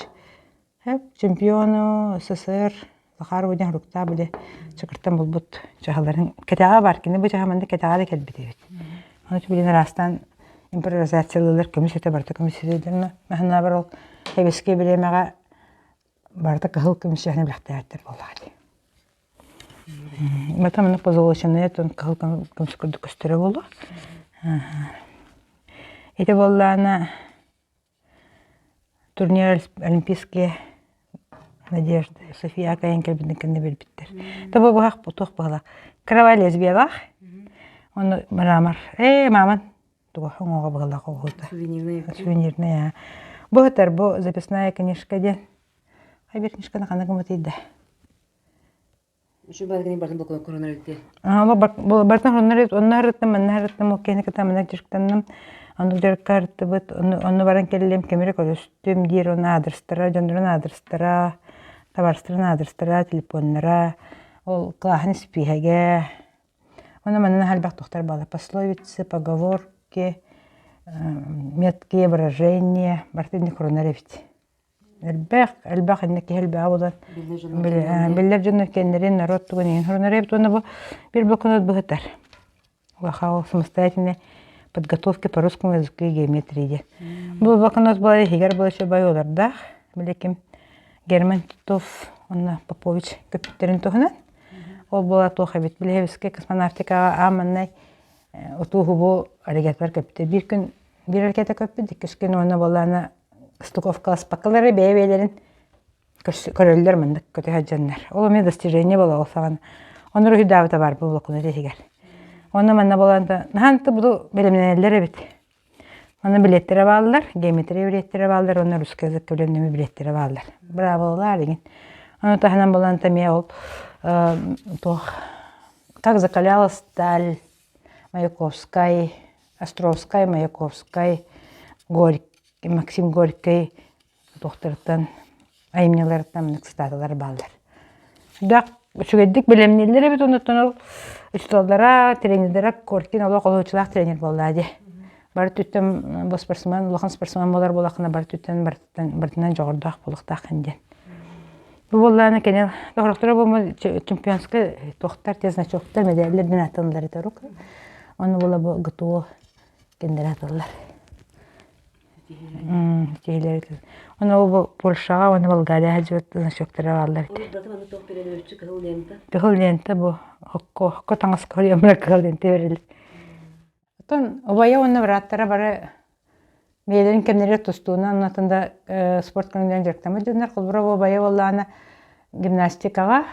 Чемпиону СССР Захарова диэн суруктаах били чакыртан булбут чаһыларын кэтэҕэ бар кини бу чаһа манна кэтэҕэ да кэлбит эбит. Ону билин араастаан импровизациялыылар көмүс этэ барыта көмүс этэ дьонно маһынаабар ол сэбиэскэй бириэмэҕэ барыта кыһыл көмүс чаһыны билэхтээбиттэр буоллаҕа дии. Бата маннык позолоченная кыһыл көмүс курдук көстөрө буолуо. Ити буоллаҕына Турнир Олимпийские надежды София кайан кэлбитин кэннэ билбиттэр. Тобо быһах туох быһалаах. Кровать лесбиялаах. Ону мрамор. Ээ, маман туга оҥоҕо быһалаах оҕуһута. Сувенирная. Сувенирная. Бу сытар бу записная книжка диэн. Хайбер книжканы ханна гыммытый да. Үчүгэй баҕайы бартын бокуон эбит Бартын онно ырыттым, манна ырыттым, ол киһини кытта манна дьарыктанным. Оннук дьарыкка ырыттыбыт, онно баран кэллим, кэмирэ көрүстүм диир, ону аадырыстара, дьоннорун аадырыстара, табаарыстарын аадырыстара, телефоннара, ол кылааһын испииһэгэ. Онно манна элбэх тохтор буолла. Пословицы, поговорки, меткие выражения, барыта инник хрунар эбит. Элбэх, элбэх инники киһи элбэҕэ буолан биллэр дьоннор кэннэрин норуот тугун иһин хрунар эбит уонна бу биир блокнот быһытар. Улахан самостоятельной подготовки по русскому языку и геометрии диэн. Бу блокнот буолар иһигэр буолар үчүгэй олордоох. Били ким Герман Титов уонна Попович көппүттэрин туһунан. Ол буола туох эбит билэбискэ космонавтикаҕа аан маҥнай отууһубу ракеталар көппүтэ. Биир күн биир ракета көппүт, иккис күн уонна буоллаҕына стыковкаласпаккалар эрэ бэйэ-бэйэлэрин көрөллөр маннык көтө сылдьаннар. Ол эмиэ достижение буолар ол саҕана. Онно уруһуйдаабыта баар бу блокнот иһигэр. Онно манна буолан наһаа буду бэлэмнэнэллэр эбит. Онно билиэттэрэ бааллар, геометрия билиэттэрэ бааллар уонна русский язык бэлэмнэммит билиэттэрэ бааллар. Браво-лар игин. Ону таһынан буолан эмиэ ол туох как закаляла сталь Маяковскай, Островскай, Маяковскай, Горький, Максим Горький туохтарыттан айымньыларыттан маннык цитаталар бааллар. Сүрдээх үчүгэйдик бэлэмнииллэр эбит оннуттан ол учууталлара, тренердэрэ Коркин олох олоһуччулаах тренер буоллаа дии. Бары өттүттэн бу спортсмен, улахан спортсмен буолар буоллаххына бары өттүттэн барытынан дьоҕурдаах буолуохтааххын диэн. Бу буоллаҕына кини сорохторо бу чемпионскай туохтар, те значоктар, медаллэр диэн ааттаналлар этэ урук. Ону була бу ГТО кинилэр атыллар. Киһилэр Ону бу Польшаҕа уонна Болгарияҕа сылдьыбыт значоктара бааллар этэ. Кыһыл лента. Кыһыл лента бу хокко хокко таҥаска кыһыл лента берилэр. Оттон убайа уонна бырааттара бары бэйэлэрин кэмнэригэр тустуунан оннуттан да спорт көрүҥүнэн дьарыктаммыт дьоннор. Холобура, убайа буоллаҕына гимнастикаҕа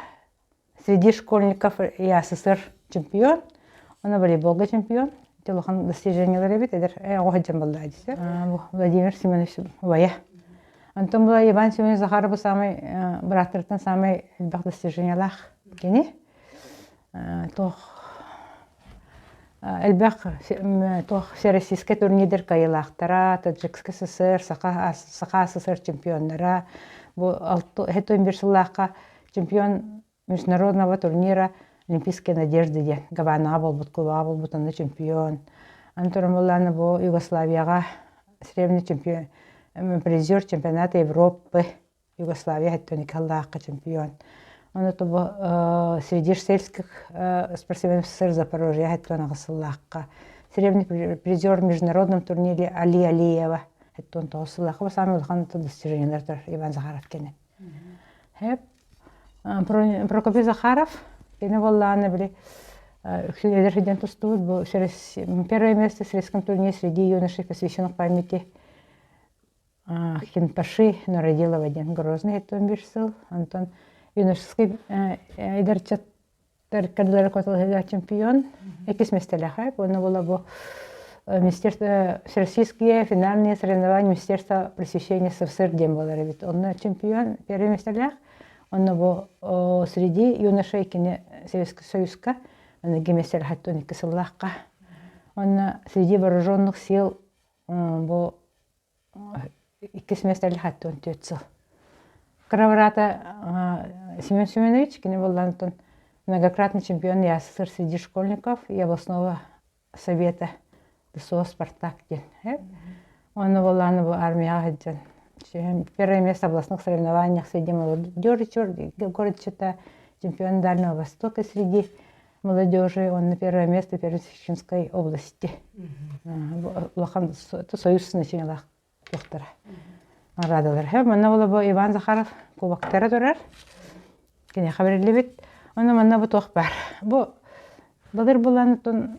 среди школьников ЯССР чемпион, уонна волейболга чемпион. Ити улахан достижениелар эбит, эдэр оҕо сылдьан буоллаҕа дии. Владимир Семенович убайа. Онтон була Иван Семенович Захаров саамай бырааттарыттан саамай элбэх достижениелаах кини. Туох Элбэх туох всероссийскай турнирдар кыайыылаахтара, Таджикскай ССР, Саха Саха ССР чемпионнара. Бу 71 сыллаахха чемпион международного турнира Олимпийские надежды диэн Гаванаҕа буолбут, Кубаҕа буолбут онно чемпион. Аны туран буоллаҕына бу Югославияҕа сребный чемпион, призер чемпионата Европы Югославия 72 чемпион. Ону бу среди сельских спортсменов СССР Запорожье 78 сыллаахха серебряный призер в международном турнире Али Алиева 79 сыллаахха бу самый улахан достижениелар Иван Захаров кини. Прокопий Захаров кини буоллаҕына били үксүн эдэр сылдьан тустубут бу первое место в сельском турнире среди юношей посвященных памяти Хинташи Нуродилова диэн Грозный 71 сыл, онтон юношеский эдэрчаттар кадалары котолоһуга чемпион, иккис миэстэлээх уонна була бу Министерство Всероссийские финальные соревнования Министерства просвещения СССР диэн буолар эбит. Онно чемпион первый миэстэлээх, онно бу среди юношей кини Советский Союзка аныгы миэстэлээх 12 сыллаахха. Онно среди вооруженных сил бу Иккис миэстэлээх 74 сыл. Кыра быраата Семен Семенович, кини буоллаан многократный чемпион ЯССР среди школьников и областного совета. ДСО Спартак диэн. Онно буоллаҕына бу армияҕа сылдьан первое место областных соревнованиях среди молодежи город Чита, чемпион Дальнего Востока среди молодежи, онно первое место Пермской области. Улахан союз значениялаах туохтара наҕараадалар. Манна буола бу Иван Захаров кубоктара турар. Киниэхэ бэриллибит. Онно манна бу туох баар. Бу былыр булан оттон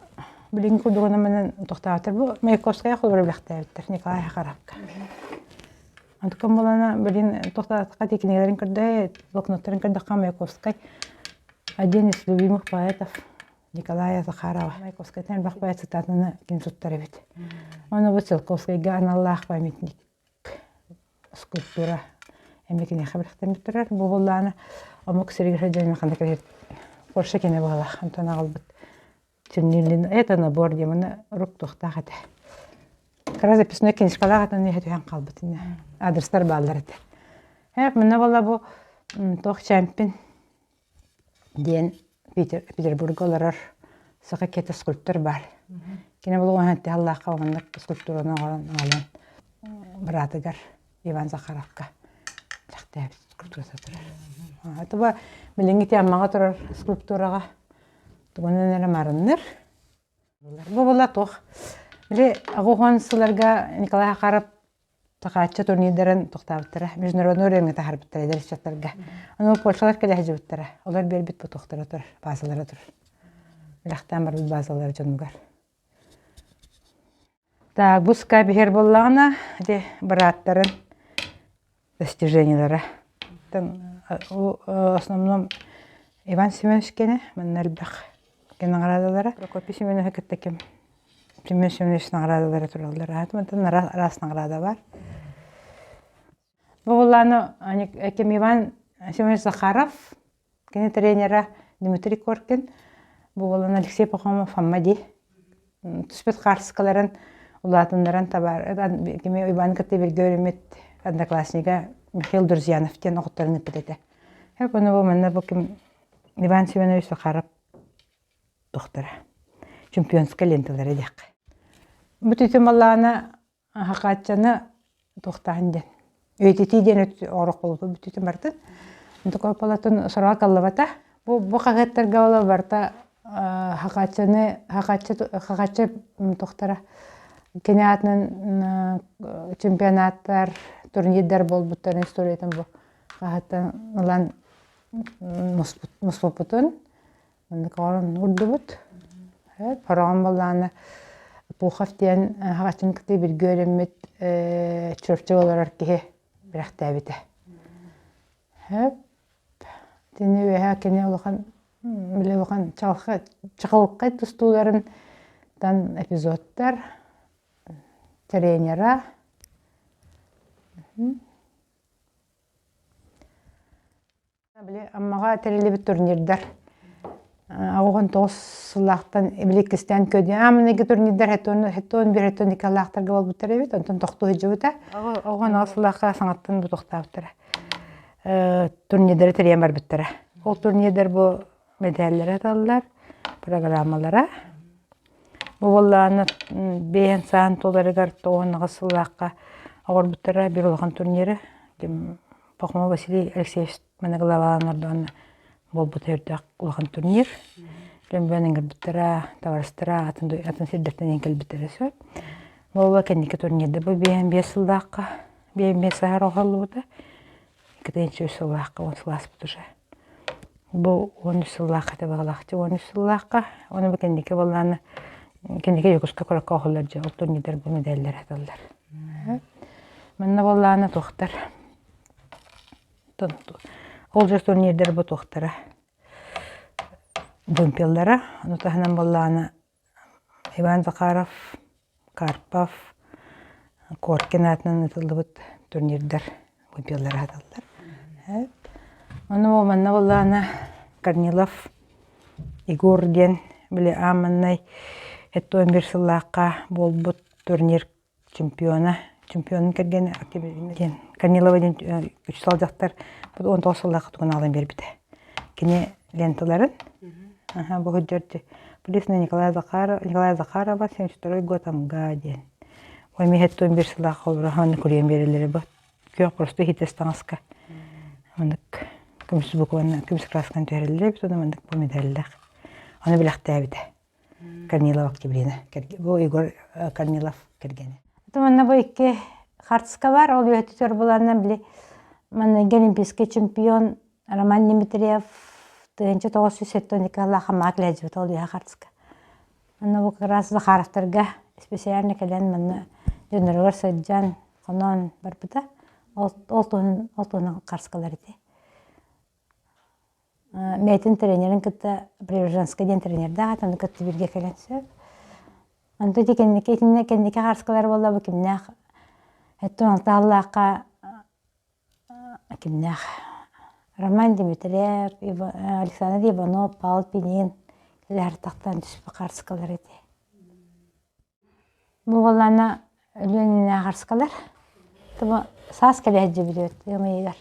билиҥҥи курдугунан манан тохтоотор бу Маяковская холобура билэхтээбиттэр Николай Захаровка. Онтукан булана билин тохтоотохха ти кинигэлэрин көрдө, блокноттарын көрдөххө Маяковскай один из любимых поэтов Николая Захарова. Маяковскайтан элбэх поэт цитатаны ким туттар эбит. Ону бу Циолковскайга аналлаах памятник скульптура эмиэ киниэхэ бэлэхтэммит турар. Бу буоллаҕына омук сиригэр сылдьан ханна кэлэр Польша кини буоллах онтон аҕалбыт Чернилин это набор диэн маны рук туохтаах этэ. Как раз записной книжкалаах этэн иһэ түһэн хаалбыт инне. Адрестар бааллар этэ. Э, мына буолла бу туох чемпион диэн Питер, Петербурга олорор саха киһитэ скульптор баар. Кини булугун Аллаахха уонна скульптураны оҥорон аҕалан быраатыгар Иван Захаровка бэлэхтээбит скульптурата турар. Туба билиҥҥи Аммаҕа турар скульптураҕа тугунан эрэ маарынныр. Бу була туох. Били 80 сылларга Николай Захаров Сахааччы турнирдарын тохтообуттара, международный уровеҥҥа таһаарбыттара эдэр ыччаттарга. Ону Польшалар кэлэ сылдьыбыттара. Олор биэрбит потуохтара турар, базалара турар. Бэлэхтээн барбыт базалара дьонугар. Так, бу скайп иһэр буоллаҕына, ити бырааттарын достижениелара. В основном Иван Семенович кини манна элбэх наҕараадалара. Прокопий Семеновиһы кытта ким Семен Семенович наҕараадалара тураллар. Аат мантан араас наҕараада бар. Бу буоллааны ким Иван Семенович Захаров, кини тренера Дмитрий Коркин, бу буолан Алексей Пахомов Амма дии. Түспүт хаарыскаларын улаатыннаран табаар кими Иван кытта бииргэ үөрэммит одноклассника Михаил Друзьянов диэн оҕотторун ыппыт этэ. Ону бу манна бу ким Иван Семенович Захаров тохтора. Чемпионскай ленталара диэххэ. Бу түтүн баллаана хакааччаны туохтаан диэн. Үйэтитии диэн орох болбу бүтүтүн бартын. Такой палатын сороға каллабата. Бу бу хаһыаттарга ола барта хакааччаны хакааччы хакааччы тохтара кини аатынан чемпионаттар, турнирдар болбуттарын историятын бу хаһыаттан ылан муспуппутун Маннык оҥорон уурдубут. Хороҕон буоллаҕына Пухов диэн аҕатын кытта бииргэ үөрэммит Чурапчыга олорор киһи бэлэхтээбитэ. Итини үөһэ кини улахан били улахан чаҕылхай тустууларын эпизодтар тренера Били Аммаҕа тэриллибит турнирдар 89 сыллаахтан били иккистээн көдү аамыныгы турнирдар хэттон бір хэттон иккалаахтарга буолбуттар эбит онтон тохтуу сылдьыбыта оҕон сыллаахха саҥаттан бу тохтообуттара турнирдары тэрийэн барбыттара ол турнирдар бу мэдээллэрэ аталлар программалара бу буоллаҕына бэйэн саан туоларыгар 98 сыллаахха оҕорбуттара бир улахан турниры Пахомов Василий Алексеевич Маныгылалаан ордоон буолбута үрдээх улахан турнир. Лөмбөөн ыҥырбыттара, табаарыстара атын атын сирдэртэн кэлбиттэрэ сөп. Буолла кэнники турнирда бу биэһэн биэс сыллаахха биэһэн биэс саһар оҕоллубута. Икки үс сыллаахха он сылааспыт уже. Бу 13 сыллаахха этэ баҕалаахчы 13 сыллаахха. Оны бу кэнники буоллаана кэнники Дьокуускай куоракка оҕоллор дьэ ол турнирдар бу медаллар аталлар. Манна буоллаана туохтар ол же турнирдар бу туохтара вымпеллара ону таһынан буоллаҕына Иван Захаров, Карпов, Коркин аатынан ыытыллыбыт турнирдар вымпеллара аһаталлар. Ону манна буоллаҕына Корнилов Егор диэн били ааманнай 71 сыллаахха буолбут турнир чемпиона, чемпионун кэргэнэ диэн Корнилова диэн учуутал дьахтар 19 сыллаах тугун аҕалан биэрбитэ. Кини ленталарын. Бу сылдьар Плесна Николай Захаров, Николай Захарова 72 год Амга диэн. Ой миһэт туон бир сылаах холбороһон курьен биэрэллэри бу. Күөх просто хитес таҥаска. Маннык көмүс буквально көмүс красканы түһэрэллэр эбит, ону маннык бу медаллаах. Ону билэхтээбитэ. Корнилов Октябрина. Бу Егор Корнилов кэргэнэ. Манна бу икки хартыска бар, ол үөһүтүтэр буланна били манныгы олимпийский чемпион Роман Дмитриев 1972 Хамаҕа кэлээдьибит ол үөһэ хартыска. Онно бу как раз Захаровтарга специально кэлэн манна дьонноругар сылдьан, хонон барбыта. Ол, ол туһунан, ол туһунан харскалар ити. Мэтин тренерин кытта Преображенскай диэн тренердээх ону кытта бииргэ кэлэн сөп. Онтон ити кэнники итиннэ кэнники хаарскалар буолла бу кимнээх өттүн алтааллаахха кимнээх Роман Дмитриев, Александр Иванов, Павел Пинин кэлэ түспүт хаарскалар ити. Бу буоллаана Өлүөнэнээҕи харскалар. Тобо саас кэлэ сылдьыбыт ыам ыйыгар.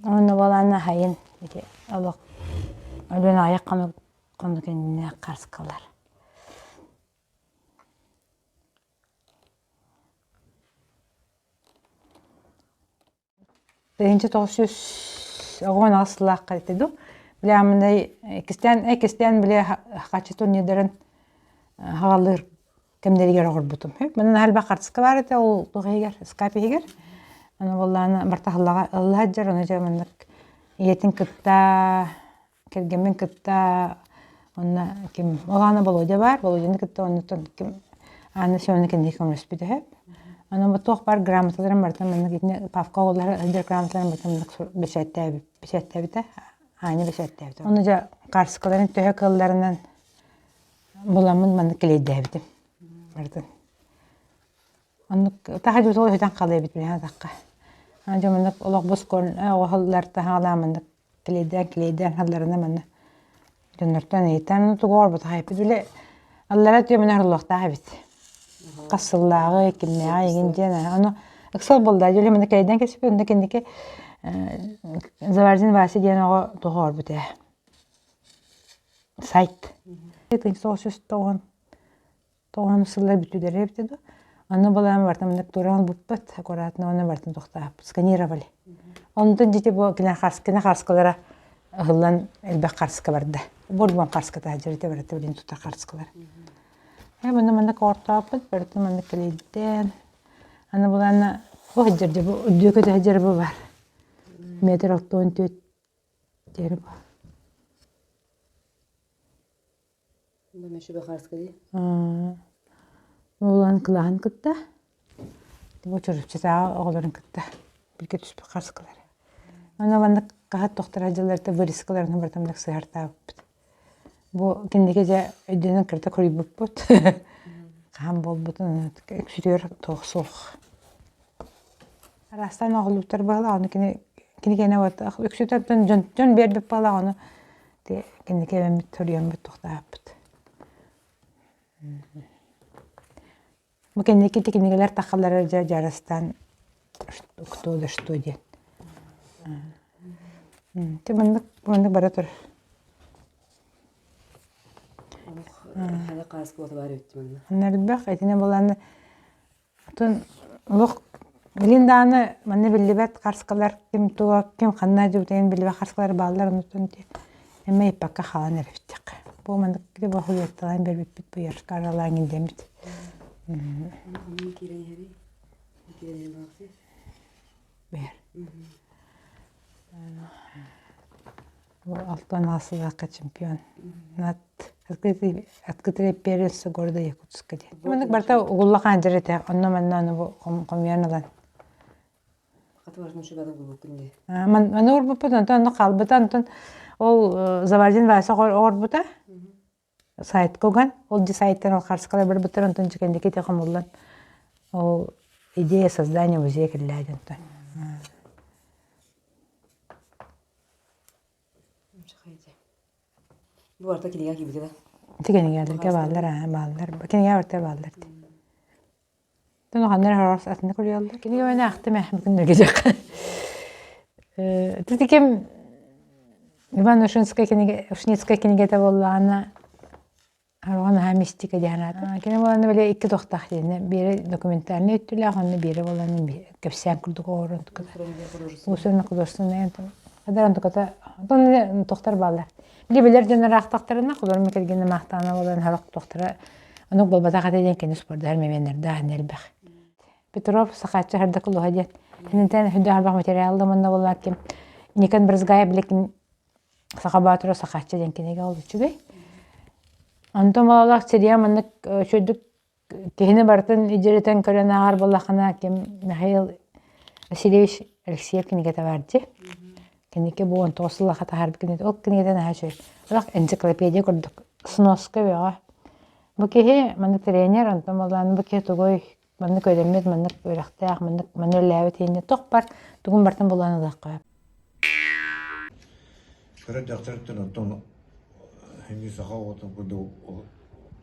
Уонна буолаана сайын ити олох Өлүөнэ аҕыйах хонук хонук иннинэ харскалар. 1998 сыллаахха этэ дуу. Били аамынай иккистээн иккистээн били хаччы турнирдарын хаҕалыыр кэмнэригэр оҕорбутум. Манна элбэх хартыска баар этэ ол туох иһигэр, скайп иһигэр. Аны буоллаҕына барыта ылла сылдьар, ону дьэ маннык ийэтин кытта кэргэммин кытта онно ким ол аана Володя баар, Володяны кытта оннуттан ким Анна Семеновна кэнники көмөлөспүтэ үһү. Онон бу туох баар грамоталарын барытын маннык итини Павка оҕолоро сылдьар грамоталарын барытын маннык бэчээттээбитэ, Аня бэчээттээбитэ. Ону дьэ хаарыскаларын төһө кыалларынан буламмын маннык килиэйдээбитим барытын. Оннук таһа дьэ ол үтэн халыа эбит билэн атахха. Дьэ маннык олох бускуон оҕоһоллар таһаалаан маннык Килиэйдээн килиэйдээн алларына манна дьоннортон ыйытан тугу оҥорбутах эппит били аллара түөмүнэ оһорлуохтаах эбит хас сыллааҕы кимнээҕи игин диэн ону ыксал буолла дьүлэ манна килиэйдээн кэспит онно кэнники Заварзин Вася диэн оҕо тугу оҥорбут ээ сайт 1990 Тоҕон сыллар бүтүүлэрэ эбитэ дуу. Онно балаан бартан маннык тураан буппат, аккуратно онно бартан тохтооппут, сканировали. Онтон дьити бу кини харскына харскалара ыһыллан элбэх харска барда. Борбон харската дьэрите барыта билин тута харскалар. Э манна маннык ортооппут, барыта маннык кэлэйдэн. Аны булаана бу сылдьар бу үрдүө көтө сылдьар бу бар. Метр 64 диэри бу. Уолан кылааһын кытта, бу Чурапчытааҕы оҕолорун кытта бииргэ түспүт харскылар. Аны маннык хаһыат тохторо дьылларта вырезкаларын барытын сыһартаабыппыт. Бу кинигэ дьэ өйдөнөн кырата куруйбуппут. Хаһан буолбутун үксүтүгэр туох суох. Араастаан оҕолуктар баһылаах, ону кини кинигэнэ үксүтэн дьон дьон биэрбит баһылаах, ону Кэнники эбэммит суруйаммыт тохтооппут. Бу кэнники ити кинигэлэр тахаллара дьэ дьарастаан кто да что диэн. Ти маннык маннык бара тур. Манна элбэх итини булан Оттон олох билин даҕаны манна биллибэт харскалар ким туох, ким ханна дьыбытыйан биллибэт харскалар бааллар оннуттан ити эмэ ыйыппакка хаалан эрэбиттэх. Бу маннык бохуйуотталаан биэрбиппит бу яркаралаан индэммит. Бэр. Алтан сыллаахха чемпион. Открытый первенство города Якутска диэн. Маннык барыта угулла хаандыр этэ. Онно манна ону бу хомуйан ылан. Маны уурбуппут, онтон онно хаалбыта, онтон ол Заварзин Вася оҥорбута. Сайтка уган, ол дьи сайттан ол харскалар барбыттар, онтон дьикэндики ити хомуллан ол идея создания музея киллээдин онтон. Бу барыта кинигэ киирбитэ да? Ити кинигэлэргэ бааллар, аа, бааллар. Кинигэ барыта бааллар. Тон ханна эрэ араас атыннык үлүйэллэр. Кинигэ мэн аахтым ээ, бүгүн дьахха. Титиким Иван Ушинскай кинигэ Ушницкай кинигэтэ буоллаҕына Аруҕа наһаа мистика диэн аата. Кини буолан били икки туохтаах диэнэ биирэ документальнай өттүлээх онно биирэ буолан кэпсээн курдук оҕорон уусурна художественнай адар онтуката онтон тохтор бааллар. Били билэр дьон ыраахтахтарына художник кэргэнэ маахтаана буолан харах тохтора онук буолбатах этэ диэн кини спордар мэмиэннэрдээх элбэх. Петров Сахааччы Хардакулуһа диэн. Кининтэн хүндэ харбах материал да манна буоллаат ким Никон Брызгаев биликин Саха Боотура Сахааччы диэн кинигэ ол үчүгэй. Онтон балалаах серия маннык үчүгдүк киһини барытын идьиритэн көрөн ааҕар буоллаххына ким Михаил Васильевич Алексеев кинигэтэ баар дии. Киники бу 19 сыллаахха таһаарбыт кинигэтэ. Ол кинигэтэ наһаа үчүгэй. Олох энциклопедия курдук. Сноска бөҕө. Бу киһи маннык тренер, онтон буоллаан бу киһи тугуй маннык үөрэммит, маннык үөрэхтээх, маннык манна үлэлээбит иһиннэ туох бар тугун барытын булан ылыахха. Кыра дьахтартан оттон эмиэ саха оҕотун курдук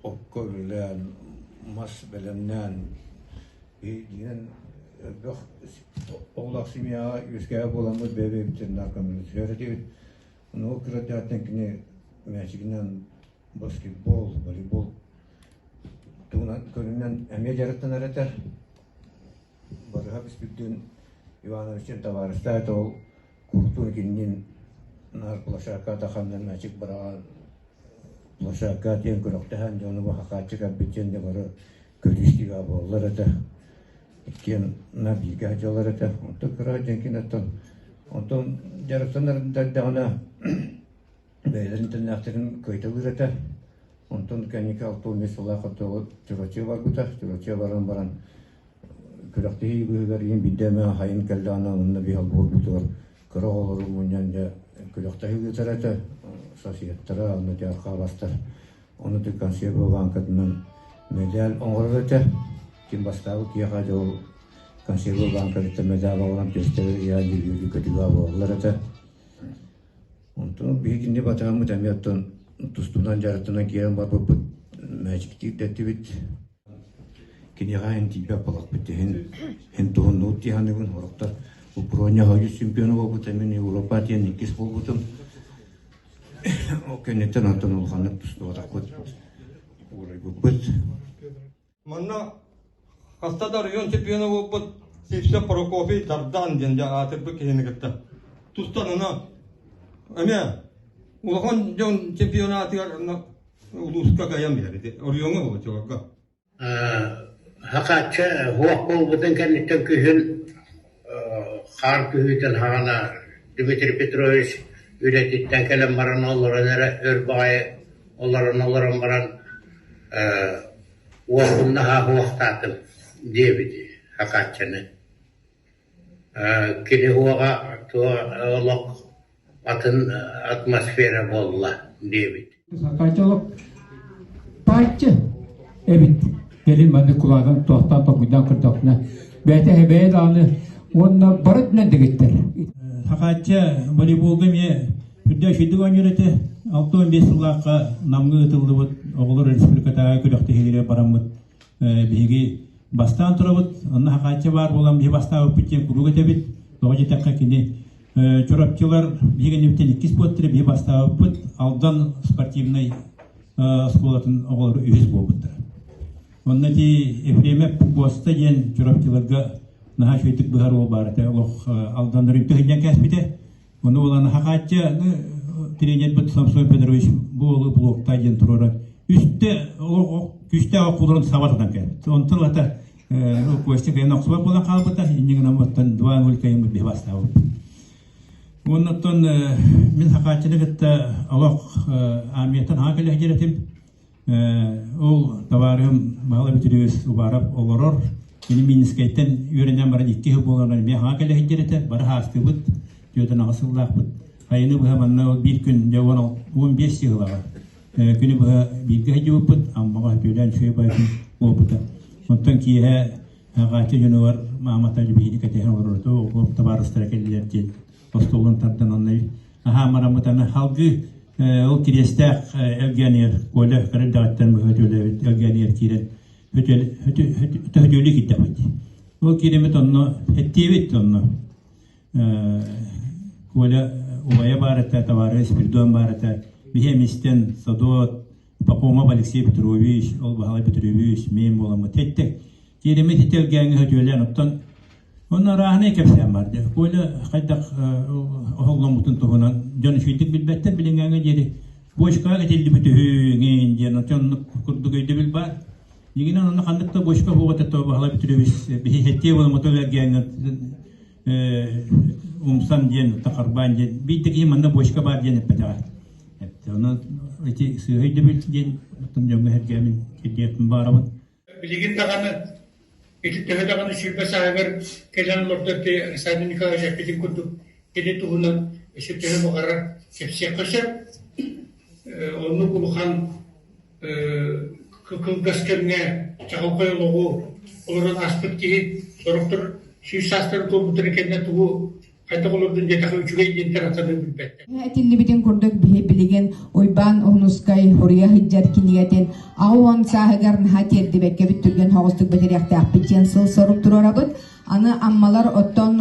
окко үлэлээн, мас бэлэмнээн, биһигинэн элбэх оҕолоох семьяҕа үөскээбит буоламмыт бэйэ-бэйэбитин наар көмөлөсүһэр этибит. Ону кыра эрдэҕиттэн кини мээчигинэн баскетбол, волейбол туһунан көрүнэн эмиэ дьарыктанар этэ. Барыһа Бүспүрдүн Ивановичтыын табаарыстаах этэ ол куртуун кининин наар площадка атаханнан мээчик быраҕан площадка диэн күрэхтэһэн дьону баһахааччы кэлбит диэн дьэ бары көрүстүүгэ буоллар этэ. Иккиэн на бииргэ сылдьаллар этэ. Онтон кыра дьэҥкин оттон онтон дьарыктанар эрдэҕинэ бэйэлэрин тэннээхтэрин кыайталыыр этэ. Онтон кэнники 65 сыллаах хотугу Чурапчыга барбыта. Чурапчыга баран баран күрэхтэһии быыһыгар иһин биирдэ эмэ хайын кэллэҕинэ онно биһи холбуурбутугар кыра оҕолору мунньан дьэ күрэхтэһии ыытар этэ. Соседтара, онно архаабастар. Ону ты консерва банкатынан мэдээл оҥорор этэ. Ким бастаабыт киһиэхэ дьэ ол консерва банкатыттан мэдээл оҥорон түөстэри ыйаан дьүһүөлүү көтүгэ буолаллар этэ. Онтон биһигини батааммыт эмиэ оттон тустуунан дьарыктанан киирэн барбыппыт мээчиктиир дэттибит. Киниэхэ эн тиийбэт балахпыт иһин эн туһуннубут дии саныыбын. Сорохтор Броня Союз чемпиона буолбута, мин Европа диэн иккис буолбутум. Ол кэнниттэн онтон улаханнык тустубатахпыт, уурайбыппыт. Манна хаста да район чемпиона буолбут Сивцев Прокопий Дардан диэн дьэ аатырбыт киһини кытта тустан ана эмиэ улахан дьон чемпионатыгар улууска кыайан биэрбит оройуоҥҥа буолчуларга. Хакааччы уох буолбутун кэнниттэн күһүн хаар түһүүтүн саҕана Дмитрий Петрович үлэтиттэн кэлэн баран олорон эрэ өр баҕайы олорон-олорон баран уолбун наһаа уохтаатым диэбит Хакааччыны. Кини уоҕа туох олох атын атмосфера буолла диэбит. Сакаачалап пааччы эбит. Кэлин маннык кулаадан туохтаан толкуйдаан көрдөхпүнэ, бэйэтэ эбэйэ даҕаны уонна бары өттүнэн дэгиттэр. Хакаачча волейболга эмиэ үрдэ үчүгэйдик оонньуур этэ. 65 сыллаахха Намҥа ыытыллыбыт оҕолор республикатааҕы күрэхтэһиилэрэ бараммыт биһиги бастаан турабыт. Онно Хакаачча баар буолан биһи бастаабыппыт диэн куруук этэбит. Тоҕо диэтэххэ кини Чурапчылар биһиги иннибиттэн иккис буоттара биһи бастаабыппыт. Алдан спортивнай оскуолатын оҕолоро үһүс буолбуттара. Онно ити Ефремов Куоста диэн Чурапчыларга наһаа үчүгэйдик быһар уол баар этэ. Олох Алданнарын төһүнньэн кээспитэ. Ону буолан Хахааччы тренербит Самсон Федорович бу уолу блокта диэн туруоран үстэ олох күүстээх оккуларын саба тутан кэлбит. Онтон ылата Костя кыайан охсубат буолан хаалбыта. Инньэ гынан оттон 2-0 кыайыммыт биһи бастаабыппыт. Уоннаттан мин Хахааччыны кытта олох армияттан аҕа кэлэ сылдьар этим. Ол табаарыһым Баһылай Бөтүрүөбүс Убаров олорор. Кини Минскэйтэн үөрэнэн баран икки сыл буолан баран эмиэ аҕа кэлэ сылдьар этэ. Бары хаастыыбыт, 48 сыллаахпыт. Хайыны быһа манна ол биир күн дьэ 15 сыллаҕа күнү быһа бииргэ сылдьыбыппыт. Аммаҕа сөтүөлээн үчүгэй баайытын буолбута. Онтон киэһэ Хааччы дьонугар маамата биһиги кэтэһэн олорорто, оҕо табаарыстара кэллилэр диэн остуолун тардан онно аһаа мараммытаны халгыы ол кириэстээх Элгэниэр Коля кыра эрдэҕиттэн быһа өтүөлээбит Элгэниэр киирэн төһөтүөлүү киирдэхпит. Ол киириммит онно эттиэбит онно. Коля убайа баар этэ, табаарыһа Спиридон баар этэ. Биһи эмистэн Садот, Пахомов Алексей Петрович, ол Баһылай Петрович, мин буоламмыт теттек. Тиэриммит ителгээҥҥэ сөтүөлээн оттон онно арааһынай кэпсээн бар дии. Коля хайдах оһолломмутун туһунан дьон үчүгэйдик билбэттэр билиҥҥээҥҥэ диэри бочкаҕа кэтиллибит үһү эҥин диэн онтон курдук өйдөбүл баар. Дьиҥинэн онно ханнык да бочка суох этэ Баһылай Петрович биһи хэттиэ буоламмыт эргээҥҥэ умсан диэн тахарбаан диэн биир да киһи манна бочка баар диэн эппэтэҕэ. Онон ити сыыһа өйдөбүл диэн оттон дьоҥҥо сэргээмин кирдиэхпин баарабын. Билигин даҕаны ити төһө даҕаны 20 сааһыгар кэлэн олордор ити Александр Николаевич эппитин курдук кини туһунан өссө төһө баҕарар кэпсиэххэ сөп. Оннук улахан кылгас кэмҥэ чаҕылхай олоҕу олорон ааспыт киһи сорохтор 100 саастарын туолбуттарын кэннэ тугу хайдах олордун диэтэхэ үчүгэй диэнтэн атыны билбэттэр. Этиллибитин курдук биһи билигин Уйбаан Уһунускай хуруйа сылдьар кинигэтин 80 сааһыгар наһаа тиэрдибэккэ бүттүргэн соҕустук бэтэриэхтээхпит диэн сыл-сорук туруорабыт. Аны Аммалар оттон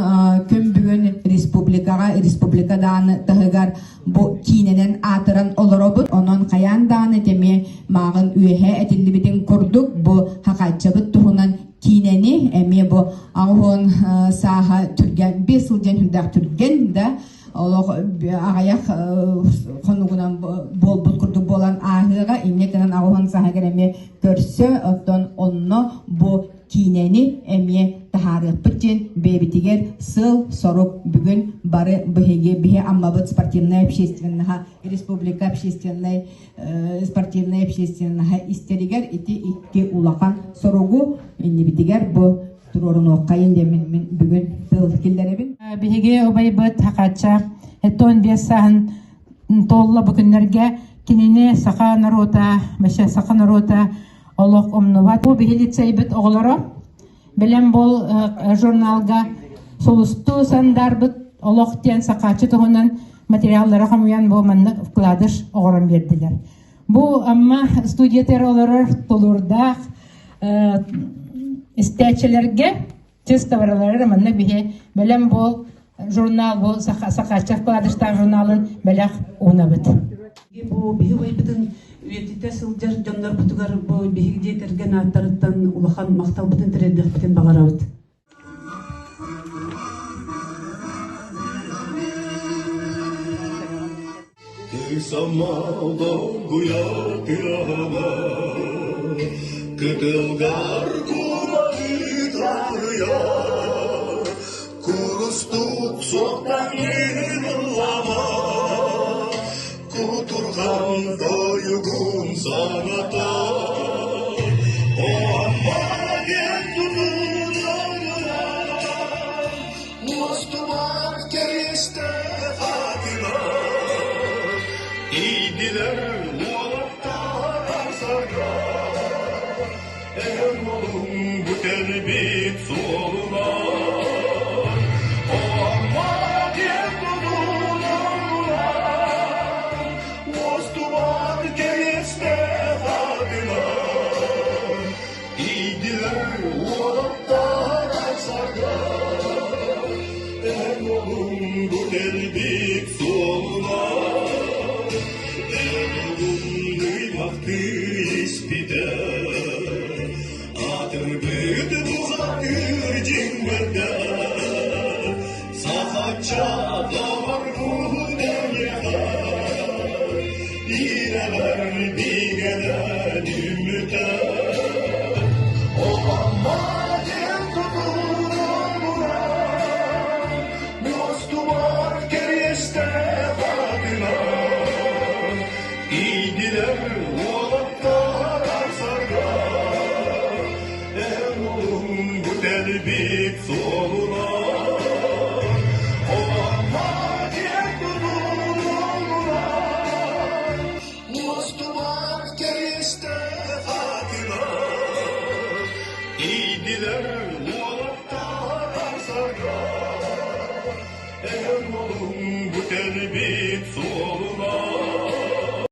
күн бүгүн республикаҕа, республика даҕаны таһыгар бу киинэнэн аатыран олоробут. Онон хайаан даҕаны эмиэ мааҕын үөһэ этиллибитин курдук бу Хахааччабыт туһунан киинэни эмиэ бу 80 сааһа түргэн, 5 сыл диэн сүрдээх түргэн да олох аҕыйах хонугунан буолбут курдук буолан ааһыаҕа инньэ гынан 80 сааһыгар эмиэ көрсө оттон онно бу киинэни эмиэ таһаарыахпыт диэн бэйэбитигэр сыал-сорук бүгүн бары биһиги биһи Аммабыт спортивнай общественноһа республика общественнай спортивнай общественноһа истэригэр ити икки улахан соругу иннибитигэр бу туруорунуоххайын диэн мин бүгүн тыл киллэрэбин. Биһиги убайбыт Хакача 15 сааһын туолла бу күннэргэ кинини саха норуота, вообще саха норуота олох умнубат. Бу биһи лицейбит оҕолоро Бэлэм буол журналга сулустуу сандаарбыт олох диэн сакааччы туһунан материаллары хомуйан бу маннык вкладыш оҥорон биэрдилэр. Бу Амма студиятыгар олорор тулуурдаах истээччилэргэ чисто барыларыгар манна биһи Бэлэм буол журнал бу Сахааччы вкладыштаах журналын бэлэх уунабыт. Бу биһи убайбытын үйэтитэ сылдьар дьоннорбутугар бу биһиги дьиэ кэргэн ааттарыттан улахан махталбытын тириэрдиэхпитин баҕарабыт. Ты сама долгуя тыаһана, Кытылгар курары тарыйар, Курустук суохтан ыллама, Кутурҕан тойугун санатар. О, Амма диэн Мустубат кэриэстэ хатылар, Тиийдилэр уолаттар сарга, Эн уолуҥ бу кэлбит суолунан, Оонма диэн тутулан, Мустубат кэриэстэ хатылар, Тиийдилэр уолаттар сарга, Эн уолуҥ бу кэлбит суолунан, Эн уолуҥ ыймахтыы испитэ, Атырбыт бухатыыр дьиҥмэрдэ, Сахачча доҕорбут эйиэхэ, Иирэлэр бигэлэн үмүтэ. Оҕоммо диэн тутуллан туран, Муостубар кэриэстээх атынан, Иийдилэр уолаттар сарга, Эн уолуҥ бу тэлбит суолунан, Оҕоммо диэн тутуллан туран, Мустубат кэриэстээх атынан, Тиийдилэр уолаттар сарга, Эн уолуҥ бу тэлбит.